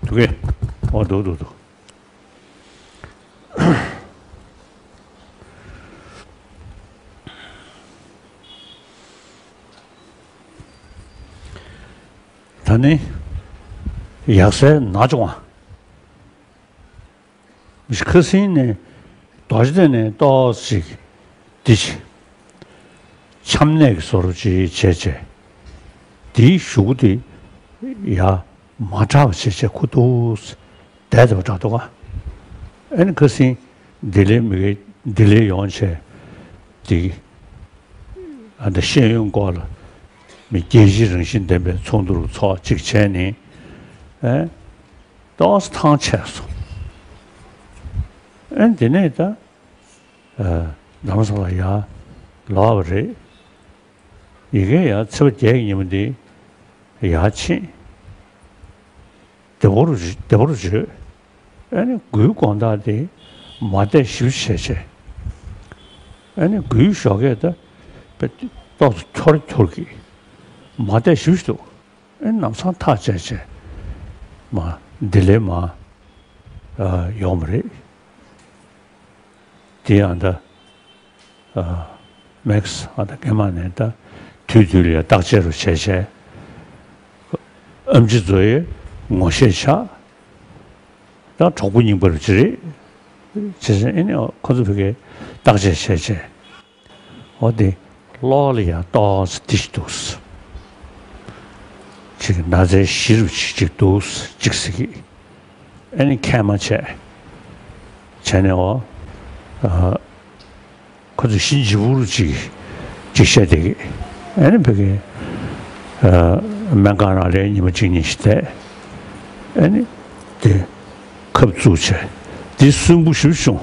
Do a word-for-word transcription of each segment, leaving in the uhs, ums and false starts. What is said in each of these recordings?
འདུག་གས། ཨོ་འདུག་འདུག་འདུག་ད་ནི་ཡག་སའི་ན་ཆུང་བ། ཁ་སང་ནས་རྡོ་རྗེ་གདན་ནས་ཏོག་ཙམ་འདི་ཅིག་ཆམ་ནད་ཀྱི་བཟོ་འདྲ་ཅིག་བྱས་བྱས། འདིའི་གཞུག་གུ་དེ་ཡར་མ་དྲག་པ་བྱས་བྱས་ཁུ་ཐུག་བསྡད་བསྡད་པ་འདྲ་འདུག་ག་ཨ་ནི་ཁ་སང་ལྡི་ལི་མི་ལྡི་ལི་ཡོང་བྱས་འདི་ཨ་ད་ཤེས་ཡོན་སྐོར་ལ་མི་རྒྱལ་སྤྱིའི་རང་བཞིན་ལྡན་པའི་ཚོགས་འདུར་ཚོགས་གཅིག་བྱས་ནས་ཨ། ཏོག་ཙམ་ཐང་ཆད་སོང་། ཨ་ནི་དེ་ནས་ད་ཨ་རྡ་རམ་ས་ལ་ཡར་ལོག་པ་རེད། ཡ་གིར་ཡར་ཚེས་པ་བརྒྱད་ཀྱི་ཉིན་མོ་འདི་ཡར་ཕྱིན། བདེ་པོ་རུ་བདེ་པོ་རུ་བྱོས། ཨ་ནི་མགུལ་དགོང་དག་དེ་མ་བསྡད་ཞིབ་བྱས་བྱས། ཨ་ནི་མགུལ་ཞོགས་ཀས་ད་ཏོག་ཙམ་འཁྱོར་འཁྱོར་གྱིས་མ་བསྡད་ཞིབ་འདུག་ཨེ་ནམ་སང་ཐག་བཅད་བྱས་མ་ལྡི་ལི་མ་ཨ་ཡོང་བ་རེད། དེ་ཡང་ད་ཨ་མེག་སི་ཨ་ད་སྔས་མ་ནས་ད་དུས་དུས་ལ་ཡ་བརྟག་དཔྱད་རུ་བྱས་བྱས། ཨེམ་ཆི་ཚོ་ཡི་ངོ་ཤེས་ཆགས། ད་གྲོགས་པོ་རྙིང་པ་རུ་ཅི་རེད། བྱས་ཙང་ཨེ་ནི་ཁོ་ཚོ་ཕ་གིར་བརྟག་དཔྱད་བྱས་བྱས། འོ་དེ་གློག་ལ་ཡང་ཏོག་ཙམ་འདི་ཞིག་འདུག་ཅིག་ན་ཚའི་གཞི་རུ་ཅིག་ཅིག་འདུག་ཅིག་ཟེར་གི་ཨ་ནི་མཁལ་མ་བྱས། བྱས་ནས་འོ་ཨ་ཁོ་ཚོ་གཞི་འཇིབ་པོ་རུ་ཅིག་ཅིག་བཤད་བསྡད་གི་ཨ་ནི་ཕ་གི་ཨ་སྨན་ཁང་ནང་ལ་ཉི་མ་གཅིག་གཉིས་ཤིག་བསྡད། ཨ་ནི་དེ་ཁབ་བཙུགས་བྱས། དེ་སུན་པོ་ཞེ་པོ་བྱུང་།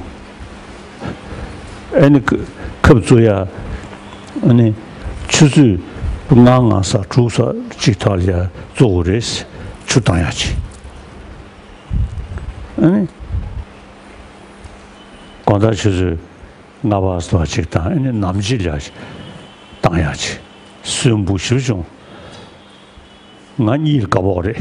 ཨ་ནི་ཁ་ཁབ་བཙུགས་ཡ། ཨ་ནི་ཆུ་ཚོད་ལྔ་ལྔ་ས་དྲུག་ས་གཅིག་ཐོག་ལ་ཡ་བཙུགས་དགོས་རེད། ཆུ་བཏང་ཡ་ཅིག་ཨ་ནི་དགོང་དག་ཆུ་ཚོད་ལྔ་པ་ཙམ་ཅིག་དང་ཨ་ནི་ནམ་ཕྱེད་ལ་བཏང་ཡག་ཅིག་སུན་པོ་ཞེ་པོ་བྱུང་། ང་གཉིད་ལ་དགའ་པོ་རེད།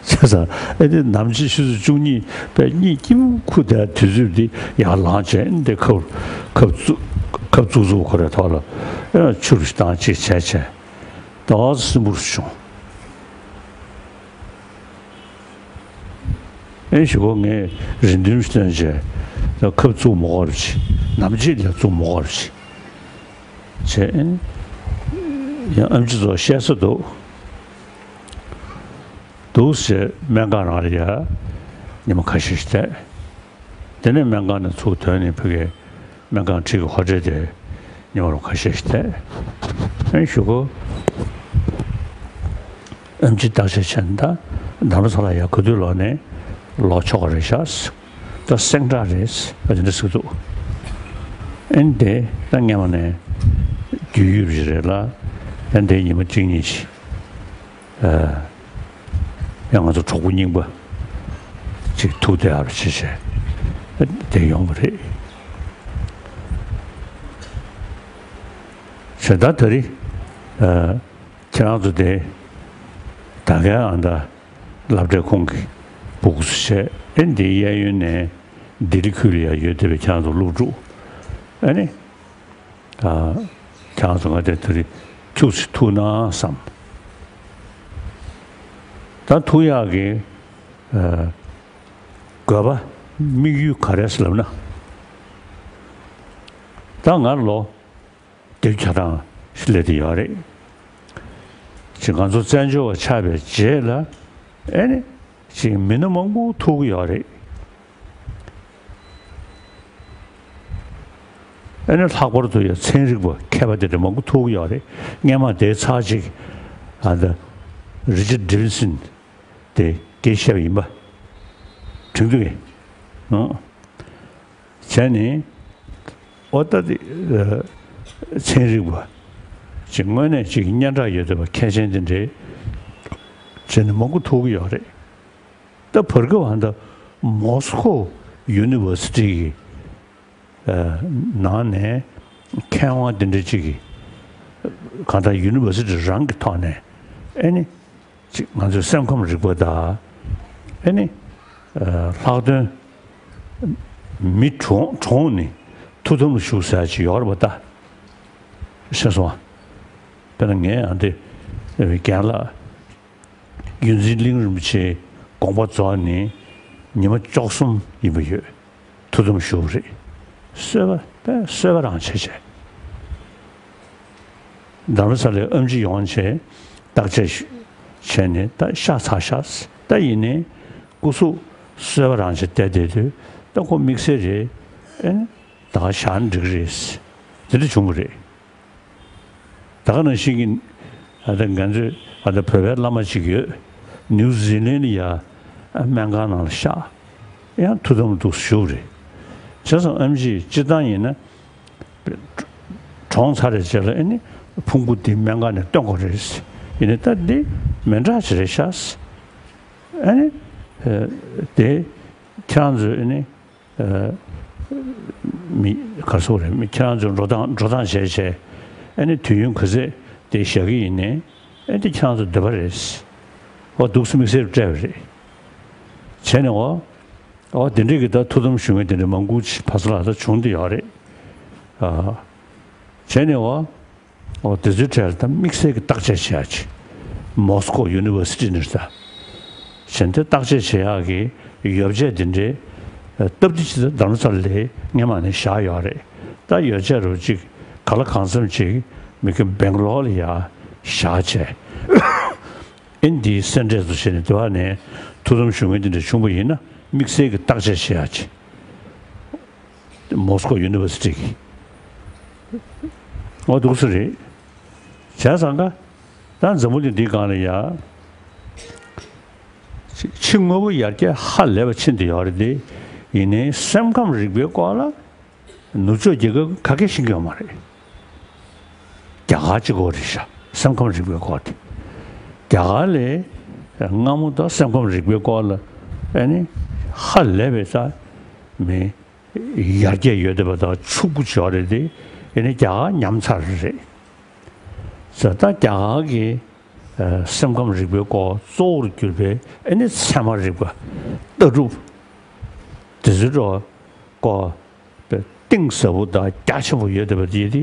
བྱས་ཙང་ཨ་ནི་ནམ་ཕྱེད་ཆུ་ཚོད་བཅུ་གཉིས་པའི་གཉིད་སྐྱིད་པོ་ཁུག་བསྡད་དུས་ཚོད་འདི་ཡར་ལངས་བྱས་ཨ་ནི་དེ་ཁབ་ཁབ་བཙུགས་ཁབ་བཙུགས་བཙུགས་ཁོ་རའི་ཐོག་ལ་ཨ་ཆུ་རུ་བཏང་ཅིག་བྱས་བྱས་ཏོག་ཙམ་སུན་པོ་རུ་བྱུང་། ཨེ་ཞུ་གོ་ངས་རེ་འདུན་བཏོན་བྱས་ད་ཁབ་བཙུགས་མ་དགོས་རབས་ཅིག་ནམ་ཕྱེད་ལ་བཙུགས་མ་དགོས་རབས་ཅིག་བྱས། ཨེ་ཡང་ཨེམ་ཆི་ཚོ་བཤད་ས་འདུག་འདུག་ཟེར་སྨན་ཁང་ནང་ལ་ཡ་ཉི་མ་ཁ་ཤས་ཤིག་བསྡད། དེ་ནས་སྨན་ཁང་ནས་ཚུར་ཐོན་ནས་ཕ་གིའི་སྨན་ཁང་འཁྲིས་ཀྱི་ཧོ་ཊེལ་དེ་ཉི་མ་རུ་ཁ་ཤས་ཤིག་བསྡད། ཨེ་ཞུ་གོ་ཨེམ་ཆི་བརྟག་དཔྱད་བྱས་ན་ད་རྡ་རམ་ས་ལ་ཡ་ག་དུས་ལོག་ནས་ལོག་ཆོག་གི་རེད་ཤག་ད་སེང་བྲག་རེད་ཨ་དེ་འདྲ་ཟེར་འདུག་ཨེ་འདི་ད་སྔས་མ་ནས་རྒྱུས་ཡོད་པ་ཞིག་རེད་ལ་ཨེ་འདི་ཉི་མ་གཅིག་གཉིས་ཤིག་ཨ་ཡང་ང་ཚོ་གྲོགས་པོ་རྙིང་པ་ཅིག་ཐུག་བསྡད་ཡག་བྱས་བྱས་ཨེ་འདི་ཡོང་བ་རེད། བྱས་ད་ད་རེས་ཨ། ཁྱེད་རང་ཚོ་དེ་ད་གའི་ཨ་མདའ་སློབ་གྲྭའི་ཁོངས་ཀྱི་སྤུ་གུ་ཚོ་བྱས་ཨེ་འདི་གཡས་གཡོན་ནས་ལྡི་ལི་ཁུལ་ལ་ཡ་ཡོད་བསྡད་པའི་ཁྱེད་རང་ཚོ་སློབ་ཕྲུག་ཨ་ནི་ད་ཁྱེད་རང་ཚོ་ང་དེ་དུ་རི་ཁྱུག་ཙམ་ཐུག་ན་བསམ། ད་ཐུག་ཡག་གི་ཨ་དགོས་པ་དམིགས་ཡུལ་ག་རེ་ཟེར་ལབ་ན་ད་ང་ལོ། དེབ་ཆ་ཚང་ཞིག་སླེབས་བསྡད་ཡོད་རེད། ཅིག་ང་ཚོ་བཙན་བྱོལ་བ་ཆགས་པའི་རྗེས་ལ་ཨེ་ནི་ཅིག་མི་སྣ་མང་པོ་ཐུག་གི་ཡོད་རེད། ཨེ་ནི་ལྷག་པར་དུ་ཡང་ཚན་རིག་པ་མཁས་པ་དེ་འདྲ་མང་པོ་ཐུག་གི་ཡོད་རེད། སྔས་མ་དེའི་ཚར་གཅིག་ཨ་ད་རི་ཅར་ཌེ་ཝིན་སན་དེ་སྐད་བཤད་པ་ཡིན་པ་དྲན་གྱི་རེད། ཨང་། བྱས་ནས་ཨོ་ད་དེ་ཚན་རིག་པ་ ཅིག་དངོས་གནས་ཅིག་སྙན་གྲགས་ཡོད་བསྡད་པ་མཁས་ཅན་དེ་འདྲས་བྱས་ནས་མང་པོ་ཐུག་གི་ཡོད་རེད། ད་བར་སྐབས་ཧ་ད་མོ་སི་ཁོ་ཡུ་ནི་ཝར་སི་ཊི་གི་ནང་ནས་མཁས་དབང་དེ་འདྲ་ཅིག་གིས་གང་ལྟར་ཡུ་ནི་ཝར་སི་ཊི་རང་གི་ཐོག་ནས་ཨེ་ནི་ཅིག་ང་ཚོའི་སེམས་ཁམས་རིག་པ་དང་ཨེ་ནི་ལྷག་དོན་མི་གྲོངས་གྲོངས་ནས་ཐུགས་དམ་ལ་བཞུགས་ཟེར་ཡ་ཅིག་ཡོད་རེད་པ་ད། ཤེས་སོང་ཨ། དཔེར་ན་ངས་ཨ་འདི་རྒན་ལགས་ཡོངས་འཛིན་གླིང་རིན་པོ་ཆེའི་དགོངས་པ་རྫོགས་ནས་ཉི་མ་བཅུ་གསུམ་ཡིན་པ་ཡོད། ཐུགས་དམ་བཞུགས་རེད། གསོལ་བ་དཔེ་གསོལ་བ་རང་བྱས་བྱས། རྡ་རམ་ས་ལའི་ཨེམ་ཆི་ཡོང་བྱས་བརྟག་དཔྱད་བྱས་ནས་ད་ཤ་ཚ་ཤ་ད་ཡིན་ནའི་སྐུ་གཟུགས་གསོལ་བ་རང་བྱས་བསྡད་བསྡད་དུས་ད་ཁོ་དམིགས་བསལ་རེད། ཨེ་ད་ག་བཞག་ན་འགྲིག་གི་རེད། དེ་འདྲ་བྱུང་གི་རེད། ད་ག་ནང་བཞིན་གྱི་ཨ་ད་ང་ཚོའི་ཨ་ད་བོད་པའི་བླ་མ་ཅིག་ཡོད། ནིའུ་ཛི་ལན་ལ་ཡ་སྨན་ཁང་ནང་ལ་བཞག་ཡང་ཐུགས་དམ་དུ་བཞུགས་རེད། བྱས་ཙང་ཨེམ་ཆི་སྤྱིར་བཏང་ཡིན་ན་གྲོངས་ཚར་རེད་བྱས་ལ་ཨེ་ནི་ཕུང་པོ་འདི་སྨན་ཁང་ནས་བཏོན་དགོས་རེད། ཡིན་ནའི་ད་འདི་མི་འདྲ་ཅིག་རེད་ཤག་ཨེ་ནི་དེ་ཁྱེད་རང་ཚོས་ཨེ་ནི། མི་ག་རེ་ཟེར་དགོས་རེད། མི་ཁྱེད་རང་ཚོ་འགྲོ་སྟངས་འགྲོ་སྟངས་བྱས་བྱས་ཨ་ནི་དུས་ཡུན་ག་ཚད་དེ་བཞག་གི་ཡིན་ནའི་ཨ་ནི་ཁྱེད་རང་ཚོ་འདོད་པ་རེད། འོ་འདུག་སེ་དམིགས་བསལ་སྤྲད་པ་རེད། བྱས་ནས་འོ་འོ་དེ་འདྲས་ཀྱི་ད་ཐུགས་དམ་བཞུགས་མཁན་དེ་འདྲ་མང་པོ་ཅིག་ཕ་ས་ལ་ད་བྱུང་བསྡད་ཡོད་རེད། ཨ་བྱས་ནས་འོ། འོ་དེ་ཚོའི་གྲས་ལ་ད་དམིགས་བསལ་གྱི་བརྟག་དཔྱད་བྱེད་ཡ་ཅིག་མོ་སི་ཀོ་ཡུ་ནི་ཝར་སི་ཊི་ནས་ད། གཞན་དེ་བརྟག་དཔྱད་བྱེད་ཡག་གི་ཡོ་བྱད་དེ་འདྲའི་སྟབས་བདེ་ཅིག་ད་རྡ་རམ་ས་ལ་ལ་སྔས་མ་ནས་བཞག་ཡོད་རེད། ད་ཡོ་བྱད་རུ་ཅིག་ག་ལ་གང་འཚམ་ཅིག་མི་ཁ་སྦེང་ལོར་ལ་ཡ་བཞག་བྱས། ཨིན་དེའི་སེ་འབྲས་སུ་བྱས་ནས་དེ་བ་ནས་ཐུགས་དམ་བཞུགས་མཁན་དེ་འདྲ་བྱུང་བ་ཡིན་ན་དམིགས་བསལ་གྱི་བརྟག་དཔྱད་བྱེད་ཡ་ཅིག་མོ་སི་ཀོ་ཡུ་ནི་ཝར་སི་ཊི་གི། འོ་འདུག་སེ་རེད། བྱས་ཙང་ཀ་ད་འཛམ་བུ་གླིང་འདིའི་སྒང་ལ་ཡ། ཕྱི་དངོས་པོ་ཡར་རྒྱས་ཧ་ལས་པ་ཕྱིན་བསྡད་ཡོད་རེད་དེ། ཡིན་ནའི་སེམས་ཁམས་རིག་པའི་སྐོར་ལ་ནུབ་ཕྱོགས་རྒྱལ་ཁབ་ག་གེ་ཤེས་ཀྱི་ཡོད་མ་རེད། རྒྱ་གར་གཅིག་པོ་རེད་ཤག་སེམས་ཁམས་རིག་པའི་སྐོར་དེ། རྒྱ་གར་ལས་སྔ་མོ་དང་སེམས་ཁམས་རིག་པའི་སྐོར་ལ་ཨ་ནི་ཧ་ལས་པའི་ས་མི་ཡར་རྒྱས་ཡོད་བསྡད་པ་དང་ཕྱུག་པོ་ཅིག་ཡོད་རེད་དེ། ཨ་ནི་རྒྱ་གར་ཉམས་ཚར་རེད། ཟེར་ད་རྒྱ་གར་གྱི་ཨ་སེམས་ཁམས་རིག་པའི་སྐོར་གཙོ་བོར་གྱུར་པའི་ཨ་ནི་ཚད་མ་རིག་པ། ལྟ་གྲུབ། དེ་ཚོའི་སྐོར་གཏིང་ཟབ་པོ་དང་རྒྱ་ཆེན་པོ་ཡོད་བསྡད་པ་དེ་དེ་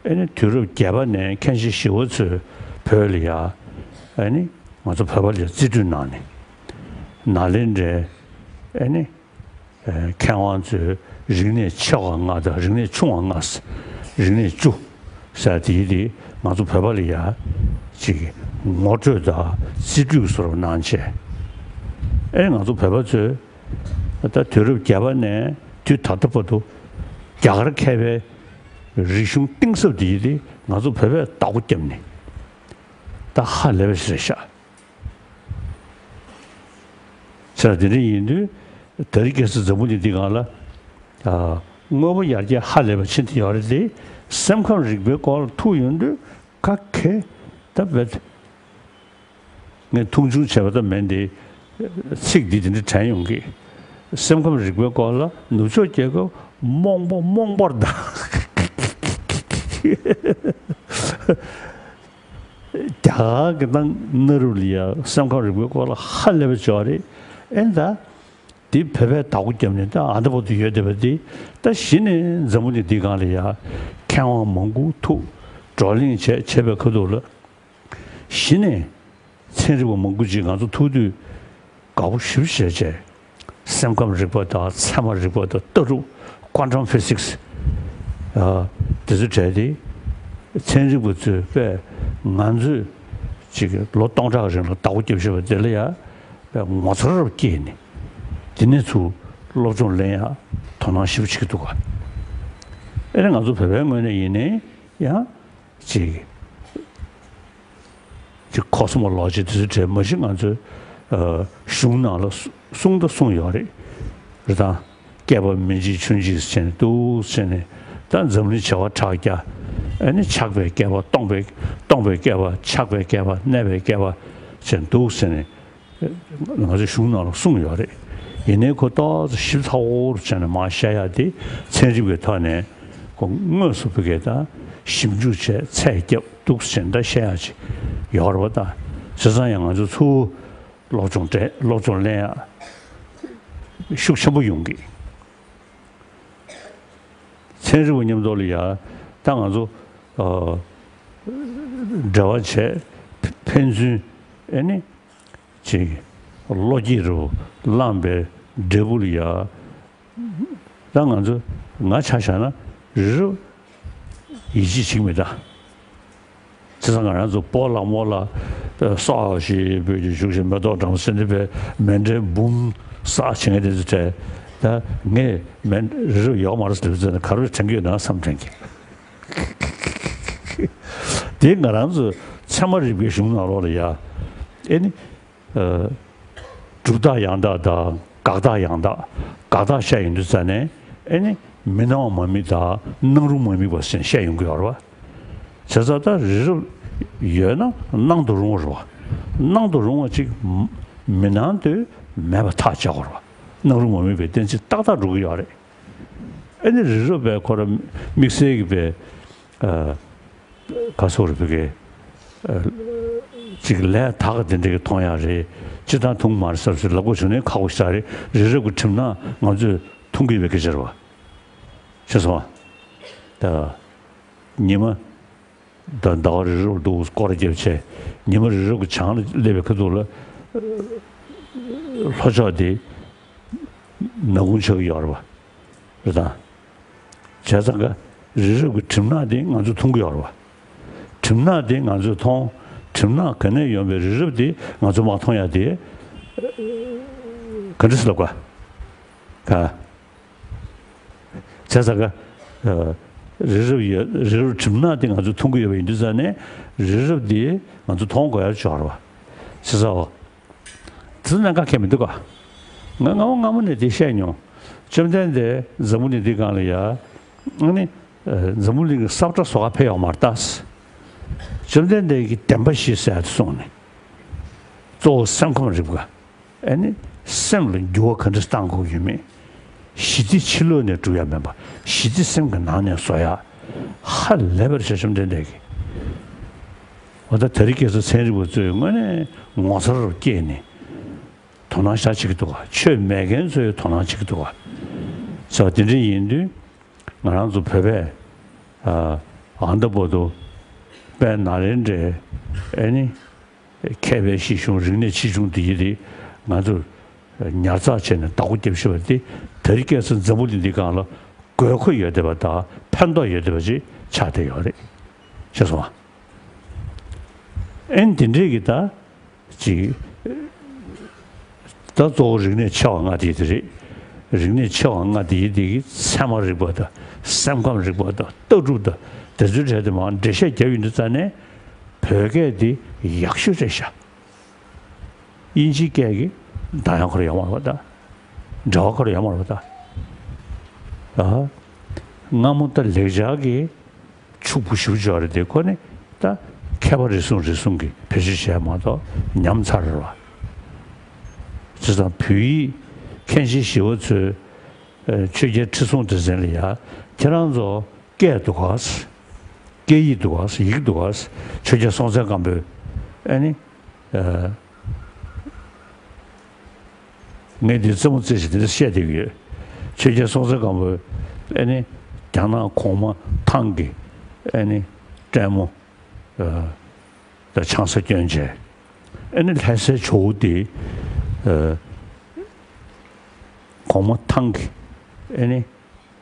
ཨ་ནི་དུས་རབས་བརྒྱད་པ་ནས་མཁན་ཆེན་ཞི་བ་འཚོས་བོད་ལ་ཡ་ཨ་ནི་ང་ཚོ་བོད་པ་ལ་རྩིས་སྤྲོད་གནང་ནས་ནཱ་ལེནྡྲའི་ཨ་ནི་མཁས་དབང་ཚོས་རིག་གནས་ཆེ་བ་ལྔ་དང་རིག་གནས་ཆུང་བ་ལྔ། རིག་གནས་བཅུ་ཟེར་དེ་དེ་ང་ཚོ་བོད་པ་ལ་ཡ་ཅིག་ངོ་སྤྲོད་དང་རྩིས་སྤྲོད་བཟོ་འདྲ་གནང་བྱས། ཨེ་ང་ཚོ་བོད་པ་ཚོས་ད་དུས་རབས་བརྒྱད་པ་ནས་དུས་ད་ལྟ་བར་དུ་རྒྱ་གར་མཁས་པའི་རིག་གཞུང་གཏིང་ཟབ་དེ་ཡིན་དེ་ང་ཚོ་བོད་པས་བདག་པོ་བརྒྱབ་ནས་ད་ཧ་ལས་པ་ཞིག་རེད་ཤག་ཟེར་དེ་འདྲ་ཡིན་དུས་ད་རེས་ཁ་སང་འཛམ་བུ་གླིང་འདི་སྒང་ལ་དངོས་པོ་ཡར་རྒྱས་ཧ་ལས་པ་ཕྱིན་བསྡད་ཡོད་རེད་དེ། སེམས་ཁམས་རིག་པའི་སྐོར་ལ་ཐུག་ཡོང་དུས་ག་གེ་ད་བེད། ངས་མཐོང་ཆུང་བྱས་པ་ད་མིན་ཏེ། ཚིག་འདི་དེ་འདྲ་དྲན་ཡོང་གི། སེམས་ཁམས་རིག་པའི་སྐོར་ལ་ནུབ་ཕྱོགས་རྒྱལ་ཁབ་རྨོངས་པ་རྨོངས་པར་གདའ། རྒྱ་གར་གྱི་ནང་ན་རུ་ལ་ཡ་སེམས་ཁམས་རིག་པའི་སྐོར་ལ་ཧ་ལས་པ་ཅིག་ཡོད་རེད། ཨེ་ད། འདི་བོད་པས་བདག་པོ་བརྒྱབ་ནས་ད་ཨ་འདྲ་པོ་དུ་ཡོད་བསྡད་པ་འདི་ད་གཞི་ནས་འཛམ་བུ་གླིང་འདིའི་སྒང་ལ་ཡ་མཁས་དབང་མང་པོ་ཐུག་བགྲོ་གླེང་བྱས་བྱས་པའི་ཁ་ཐུག་ལ། གཞི་ནས་ཚན་རིག་པ་མང་པོ་ཅིག་ང་ཚོ་ཐུག་དུས་དགའ་པོ་ཞེ་པོ་བྱས་བྱས། སེམས་ཁམས་རིག་པ་དང་ཚད་མ་རིག་པ་དང་ལྟ་གྲུབ་quantum physics ཨ་དེ་ཚོ་བྲལ་ཏེ། ཚན་རིག་པ་ཚོས་དཔེ་ང་ཚོས་ཅིག་ལོ་སྟོང་ཕྲག་རིང་ལ་བདག་པོ་རྒྱབ་བཞག་པ་དེ་ལ་ཡ་དཔེ་ངོ་མཚར་རབ་སྐྱེས་ནས་དེ་ནས་ཚུར་སློབ་སྦྱོང་ལེན་ཡ་དོ་སྣང་ཞེ་པོ་བྱེད་ཀྱི་འདུག་ག་ཨེ་ནས་ང་ཚོ་བོད་པའི་ངོས་ནས་ཡིན་ནའི་ཡང་། ཅིག་ཅིག་ཁོ་སི་མོ་ལོ་ཇི་དེ་ཚོའི་གྲས་མ་གཞི་ང་ཚོའི་ཨ་གཞུང་ནང་ལ་གསུ་གསུངས་ད་གསུངས་ཡོད་རེད། རེད་དང་། བསྐལ་པ་མི་འཇིག་ཆུ་འཇིག་ཟེར་ནས་འདུག་ཟེར་ནས་ད་འཛམ་གླིང་བྱེ་བ་ཕྲག་བརྒྱ་ ཨ་ནི་ཆགས་པའི་བསྐལ་པ། སྟོང་པའི་སྟོང་པའི་བསྐལ་པ། ཆགས་པའི་བསྐལ་པ། གནས་པའི་བསྐལ་པ་བྱས་འདུག་ཟེར་ནས་ང་ཚོའི་གཞུང་ནང་ལ་གསུངས་ཡོད་རེད། ཡིན་ནའི་ཁོ་ཏོག་ཙམ་ཞིབ་ཚགས་པོ་བྱས་ནས་མར་བཤད་ཡག་དེ་ཚན་རིག་པའི་ཐོག་ནས་ཁོ་དངོས་སུ་བི་གས་ད་ཞིབ་འཇུག་བྱས་ཚད་བརྒྱབ་འདུག་ཟེར་ནས་ད་བཤད་ཡག་ཅིག་ཡོད་རེད་པ། ད་བྱས་ཙང་ཡང་ང་ཚོ་ཚུར་སློབ་སྦྱོང་སྤྲད། སློབ་སྦྱོང་ལེན་ཡག་ཤུགས་ཆེན་པོ་ཡོང་གི། ཚན་རིག་པ་མཉམ་དུ་ལ་ཡ་ད་ང་ཚོ་ཨ་འབྲེལ་བ་བྱས། ཕན་ཚུན་ཨེ་ནི་ཅིག་བློ་སྐྱེད་རུ་བླངས་པའི་འབྲས་བུ་ལ་ཡ། ད་ང་ཚོ་ང་ཆ་བཞག་ན་རི་རབ་ཡིད་ཆེས་བྱེད་ཀྱི་མེད་ད། བྱས་ཙང་ང་རང་ཚོ་སྤོ་ལགས་རྨོ་ལགས་ས་ཞེས་འབོད་ཀྱི་བཞུགས་ཤིང་། མེ་ཏོག་བཀྲམ་ཟེར་ནས་པའི་མཎྜལ་འབུམ་བསགས་བྱེད་མཁན་དེ་ཚོ་གྲས། ད་ངས་མཎྜལ་རི་རབ་ཡོད་མ་རེད་ཟེར་ལབ་ཙང་ནས་ག་རེ་དྲན་གྱི་ཡོད་ན་བསམ་དྲན་གྱི། དེ་ང་རང་ཚོ་ཚད་མ་རིག་པའི་གཞུང་ནང་ལོགས་ལ་ཡ། ཨེ་ནི། ཨ། སྒྲུབ་རྟགས་ཡང་དག་དང་དགག་རྟགས་ཡང་དག། དགག་རྟགས་བཤད་ཡོང་དུས་ཙ་ནས་ཨེ་ནི་མི་སྣང་བ་མ་དམིགས་དང་སྣང་རུང་མ་དམིགས་པ་ཟེར་བཤད་ཡོང་གི་ཡོད་རེད་པ། བྱས་ཙང་ད་རི་རབ་ཡོད་ན་སྣང་དུ་རུང་བ་རེད་པ། སྣང་དུ་རུང་བ་ཅིག་མི་སྣང་དུས་མེད་པ་ཐག་བཅད་དགོས་རེད་པ། སྣང་རུང་མ་དམིགས་པའི་གཏན་ཚིགས་ཏག་ཏག་འགྲོ་གི་ཡོད་རེད། ཨེ་ནི་རི་རབ་པའི་ཁོ་ར་དམིགས་བསལ་གྱི་པའི་ཨ། ག་སོགས་རེད་བི་གེ། ཨ། ཅིག་ལས་དག་དེ་འདྲ་གི་མཐོང་ཡག་རེད། སྤྱིར་བཏང་མཐོང་མ་རེད་ཟེར་ཟེར་ལབ་དགོས་བྱུང་ན་ཁག་པོ་ཞིག་རེད། རི་རབ་ཀྱི་གྲིབ་ནག་ང་ཚོས་མཐོང་གི་ཡོད་པའི་སྐད་ཆ་རེད་པ། ཤེས་སོང་ཨ། ད་ཉི་མ་ད་ཟླ་བ་རི་རབ་འདུག་སྐོར་ར་བརྒྱབ་བྱས། ཉི་མ་རི་རབ་ཀྱི་བྱང་ལ་སླེབས་པའི་ཁ་ཐུག་ལ་ལྷོ་ཕྱོགས་དེ་ནག་ཁུང་ཆགས་ཀྱི་ཡོད་རེད་པ། རེད་དང་། བྱས་ཙང་ཀ་རི་རབ་ཀྱི་གྲིབ་ནག་དེ་ང་ཚོས་མཐོང་གི་ཡོད་རེད་པ། གྲིབ་ནག་དེ་ང་ཚོས་མཐོང་། གྲིབ་ནག་ག་ནས་ཡོང་བའི་རི་རབ་དེ་ང་ཚོས་མ་མཐོང་ཡག་དེ་ག་འདྲ་སེ་ལབ་དགོས། ག། བྱས་ཙང་ཀ་ཨ། རི་རབ་ཡོད། རི་རབ་གྲིབ་ནག་དེ་ང་ཚོས་མཐོང་གི་ཡོད་པ་ཡིན་དུས་ཙ་ནས་རི་རབ་དེ་ང་ཚོས་མཐོང་དགོས་ཡག་ཅིག་ཡོད་རེད་པ། བྱས་ཙང་། དེ་ཚོ་གནད་འགག་གང་ཡང་མི་འདུག་ག། ང་སྔ་མོ་སྔ་མོ་ནས་དེ་བཤད་མྱོང་། བཅོམ་ལྡན་འདས་འཛམ་བུ་གླིང་འདིའི་སྒང་ལ་ཡ། ཨ་ནི། ཨ། འཛམ་བུ་གླིང་གི་ས་ཁྲ་བཟོ་ག་ཕེབས་ཡོད་མ་རེད་ད། བཅོམ་ལྡན་འདས་ཀྱིས་བདེན་པ་བཞི་ཟེར་ཡག་དེ་གསུངས་ནས། གཙོ་བོ་སེམས་ཁམས་རིག་པ། ཨ་ནི་སེམས་ལ་འགྱུར་བ་ག་འདྲ་བཏང་དགོས་ཡོད་མེད། ཞི་བདེ་ཕྱི་ལོགས་ནས་སྒྲུབ་ཡག་མིན་པ། ཞི་བདེ་སེམས་ཀྱི་ནང་ནས་བཟོ་ཡག། ཧ་ལས་པ་རེད་ཤག་བཅོམ་ལྡན་འདས་ཀྱིས། འོ་ད་དེ་རིང་ཁ་སང་ཚན་རིག་པ་ཚོས་དངོས་གནས་ངོ་མཚར་སྐྱེས་ནས་དོ་སྣང་ཤར་བྱེད་ཀྱི་འདུག་ག། ཆོས་མེད་མཁན་ཚོས་དོ་སྣང་བྱེད་ཀྱི་འདུག་ག། ཟེར་བ་དེ་འདྲ་ཡིན་དུས་ང་རང་ཚོ་བོད་པས་ཨ། ཨ་འདྲ་པོ་འདུག། དཔལ་ནཱ་ལེནྡྲའི་ཨ་ནི། མཁས་པའི་གཞི་གཞུང་རིག་གནས་ཆེ་ཆུང་དེ་ཡི་དེ་ང་ཚོས་ཉར་ཚགས་བྱས་ནས་བདག་པོ་རྒྱབ་ཤེས་པ་དེ་དེ་རིང་ཁ་སང་འཛམ་བུ་གླིང་འདིའི་སྒང་ལ་དགོས་མཁོ་ཡོད་བསྡད་པ་དང་ཕན་ཐོགས་ཡོད་བསྡད་པ་ཅིག་ཆགས་བསྡད་ཡོད་རེད། ཤེས་སོང་ཨ། ཨེ་ནི་དེ་འདྲས་ཀྱི་ད་ཅིག་ད་གཙོ་བོ་རིག་གནས་ཆེ་བ་ལྔ་དེ་ཡི་དེ་རེད། རིག་གནས་ཆེ་བ་ལྔ་དེ་ཡི་དེ་གི་ཚད་མ་རིག་པ་དང་སེམས་ཁམས་རིག་པ་དང་ལྟ་གྲུབ་དང་དེ་ཚོའི་གྲས་དེ་མར་འགྲེལ་བཤད་རྒྱབ་ཡོང་དུས་ཙ་ནས། བོད་སྐད་འདི་ཡག་ཤོས་རེད་ཤག། དབྱིན་ཇིའི་སྐད་ཀྱི་གདངས་དབྱངས་ཁོ་རང་ཡོད་མ་རེད་པ་ད། འགྲེལ་བ་ཁོ་རང་ཡོད་མ་རེད་པ་ད། ཨ། སྔ་མོ་ད་ལེགས་སྦྱར་གྱི་ཕྱུག་པོ་ཞེ་པོ་ཅིག་ཡོད་རེད་དེ། ཁོ་ནི་ད་མཁས་པ་རེ་ཟུང་རེ་ཟུང་གིས་བེད་སྤྱོད་བྱས་མ་གཏོགས་ཉམས་ཚར་རེད་པ། བྱས་ཙང་བོད་ཡིག་མཁན་ཆེན་ཞི་བ་འཚོས་ཨ། ཆོས་རྒྱལ་ཁྲི་སྲོང་ལྡེ་བཙན་ལ་ཡ། ཁྱེད་རང་ཚོ་སྐད་འདུག་ག། སྐད་ཡིག་འདུག་ག། ཡིག་འདུག་ག། ཆོས་རྒྱལ་སྲོང་བཙན་སྒམ་པོས་ཨ་ནི། ཨ། ངས་འདི་རྩེད་མོ་རྩེ་བྱས་འདི་འདྲ་བཤད་བསྡད་ཀྱི་ཡོད། ཆོས་རྒྱལ་སྲོང་བཙན་སྒམ་པོས་ཨ་ནི་རྒྱ་ནག་གོང་མ་ཐང་གི་ཨ་ནི་སྲས་མོ། ཨ། དང་ཆང་ས་བསྐྱོན་བྱས། ཨ་ནི་ལྷ་སའི་ཇོ་བོ་དེ། ཨ། གོང་མ་ཐང་གི་ཨ་ནི་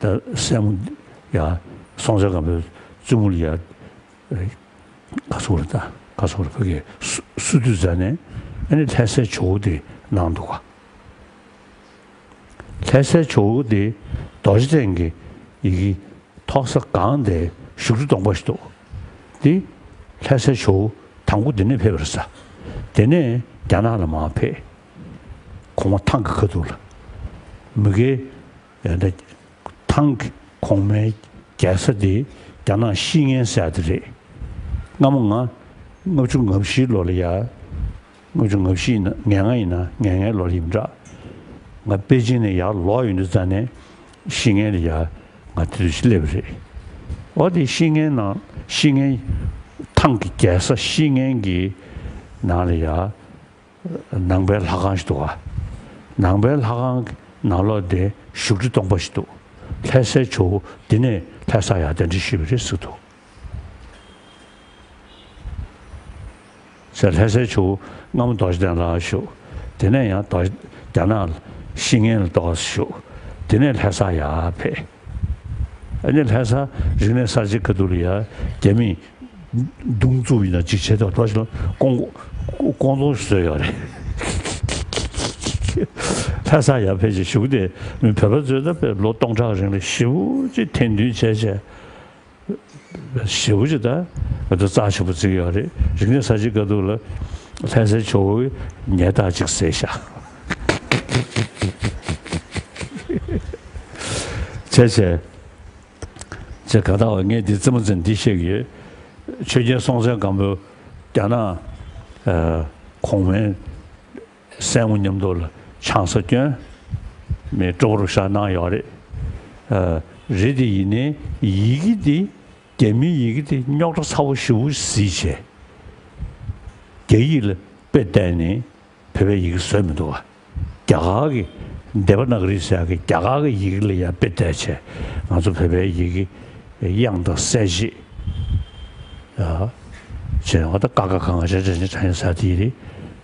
ད་སྲས་མོ་ཡ། སྲོང་བཙན་སྒམ་པོའི་བཙུན་མོ་ལ་ཡ། ཨ། ག་སོགས་རེད་ད། ག་སོགས་རེད་བོད་སྐད་བསུ་བསུ་དུས་ཙ་ནས་ཨ་ནི་ལྷ་སའི་ཇོ་བོ་དེ་གནང་འདུག་ག། ལྷ་སའི་ཇོ་བོ་དེ་རྡོ་རྗེ་གདན་གྱི་ཡི་གེ་ཐོག་ས་སྒང་དེར་བཞུགས་ཁྲི་སྟོང་པ་ཞིག་འདུག། དེ་ལྷ་སའི་ཇོ་བོ་དང་པོ་དེ་ནས་ཕེབས་པ་རེད་ས། དེ་ནས་རྒྱ་ནག་ལ་མར་ཕེབས། གོང་མ་ཐང་གི་ཁ་ཐུག་ལ། མི་སྒེར་ཡང་ད་ཐང་གི་གོང་མའི་རྒྱལ་ས་དེ་ རྒྱ་ནག་བཤིག་མཁན་ཟེར་ཡ་དེ་རེད། སྔ་མོ་ང་ལྔ་བཅུ་ང་བཞིའི་ལོ་ལ་ཡ། ལྔ་བཅུ་ང་བཞི་ཡིན་ན་ང་ལྔ་ཡིན་ན་ང་ལྔའི་ལོ་ལ་ཡིན་འདྲ། ང་པེ་ཅིན་ནས་ཡར་ལོག་ཡོང་དུས་ཙ་ནས་བཤིག་མཁན་ལ་ཡ་ང་དེ་དུས་སླེབས་པ་རེད། འོ་དེ་བཤིག་མཁན་ནང་བཤིག་མཁན་ཐང་གི་རྒྱལ་ས་བཤིག་མཁན་གྱི་ནང་ལ་ཡ། ནང་པའི་ལྷ་ཁང་ཞིག་འདུག་ག་ནང་པའི་ལྷ་ཁང་གི་ནང་ལོགས་དེ་བཞུགས་ཁྲི་སྟོང་པ་ཞིག་འདུག་ལྷ་སའི་ཇོ་བོ་འདི་ནས་ལྷ་ས་ཡར་གདན་འདྲེན་ཞུས་པ་རེད་ཟེར་འདུག་ཟེར། ལྷ་སའི་ཇོ་བོ་སྔ་མོ་རྡོ་རྗེ་གདན་ལ་བཞུགས། དེ་ནས་ཡང་རྡོ་རྗེ་རྒྱ་ནག་ལ་བཤིག་མཁན་ལ་ཏོག་ཙམ་བཞུགས། དེ་ནས་ལྷ་ས་ཡར་ཕེབས། ཨ་ནི་ལྷ་ས་རིག་གནས་གསར་བརྗེ་ཁ་ཐུག་ལ་ཡ་རྒྱ་མིས་མདུང་བཙུགས་ཡིན་ན་ཅིག་བྱས་ཏེ་ལོ་ཞིག་ལ་ཀོང་ཀོང་ཏོང་བཟོས་ཡོད་རེད། ལྷ་ས་ཡར་ཕེབས་ཅིག་བཞུགས་ཏེ་མི་བོད་པ་ཚོས་ད་དཔེ་ལོ་སྟོང་ཕྲག་རིང་ལ་ཞེ་པོ་ཅིག་ཐེར་འདོན་བྱས་བྱས། ཞེ་པོ་ཅིག་ད་ང་ཚོ་རྩ་ཆེན་པོ་བརྩི་གི་ཡོད་རེད། རིག་གནས་གསར་བརྗེ་སྐབས་དུས་ལ་ལྷ་སའི་ཇོ་བོ་ཉལ་ཐ་ཅིག་བཟས་ཤག་བྱས་བྱས། ཅེས་ག་ད་བ་ངས་འདི་རྩེད་མོ་རྩེ་འདི་བཤད་ཀྱི་ཡོད། ཆོས་རྒྱལ་སྲོང་བཙན་སྒམ་པོས་རྒྱ་ནག་ཨ་གོང་མའི་སྲས་མོ་མཉམ་དུ་ལ་ཆང་ས་བསྐྱོན། མི་སྤྲོ་པོ་རུ་བཞག་གནང་ཡོད་རེད། ཨ་རེད་དེ་ཡིན་ནའི་ཡི་གེ་འདི་རྒྱ་མིའི་ཡི་གེ་འདི་རྙོག་དྲ་ཚ་པོ་ཞེ་པོ་གཟིགས་བྱས། རྒྱ་ཡིག་ལ་དཔེ་བལྟས་ནས། བོད་པའི་ཡི་གེ་བཟོས་མི་འདུག་ག་རྒྱ་གར་གྱི་དེ་བ་ན་ག་རི་ཟེར་ཡག་གི་རྒྱ་གར་གྱི་ཡི་གེ་ལ་ཡང་དཔེ་བལྟས་བྱས་ང་ཚོ་བོད་པའི་ཡི་གེ་དབྱངས་དང་གསལ་བྱེད་ཡ་བྱས་ནས་ད་ཀ་ཁ་ག་ང་ཆ་ཆ་ཆ་ཆ་ཡ་ཟེར་དེ་ཡི་རེད་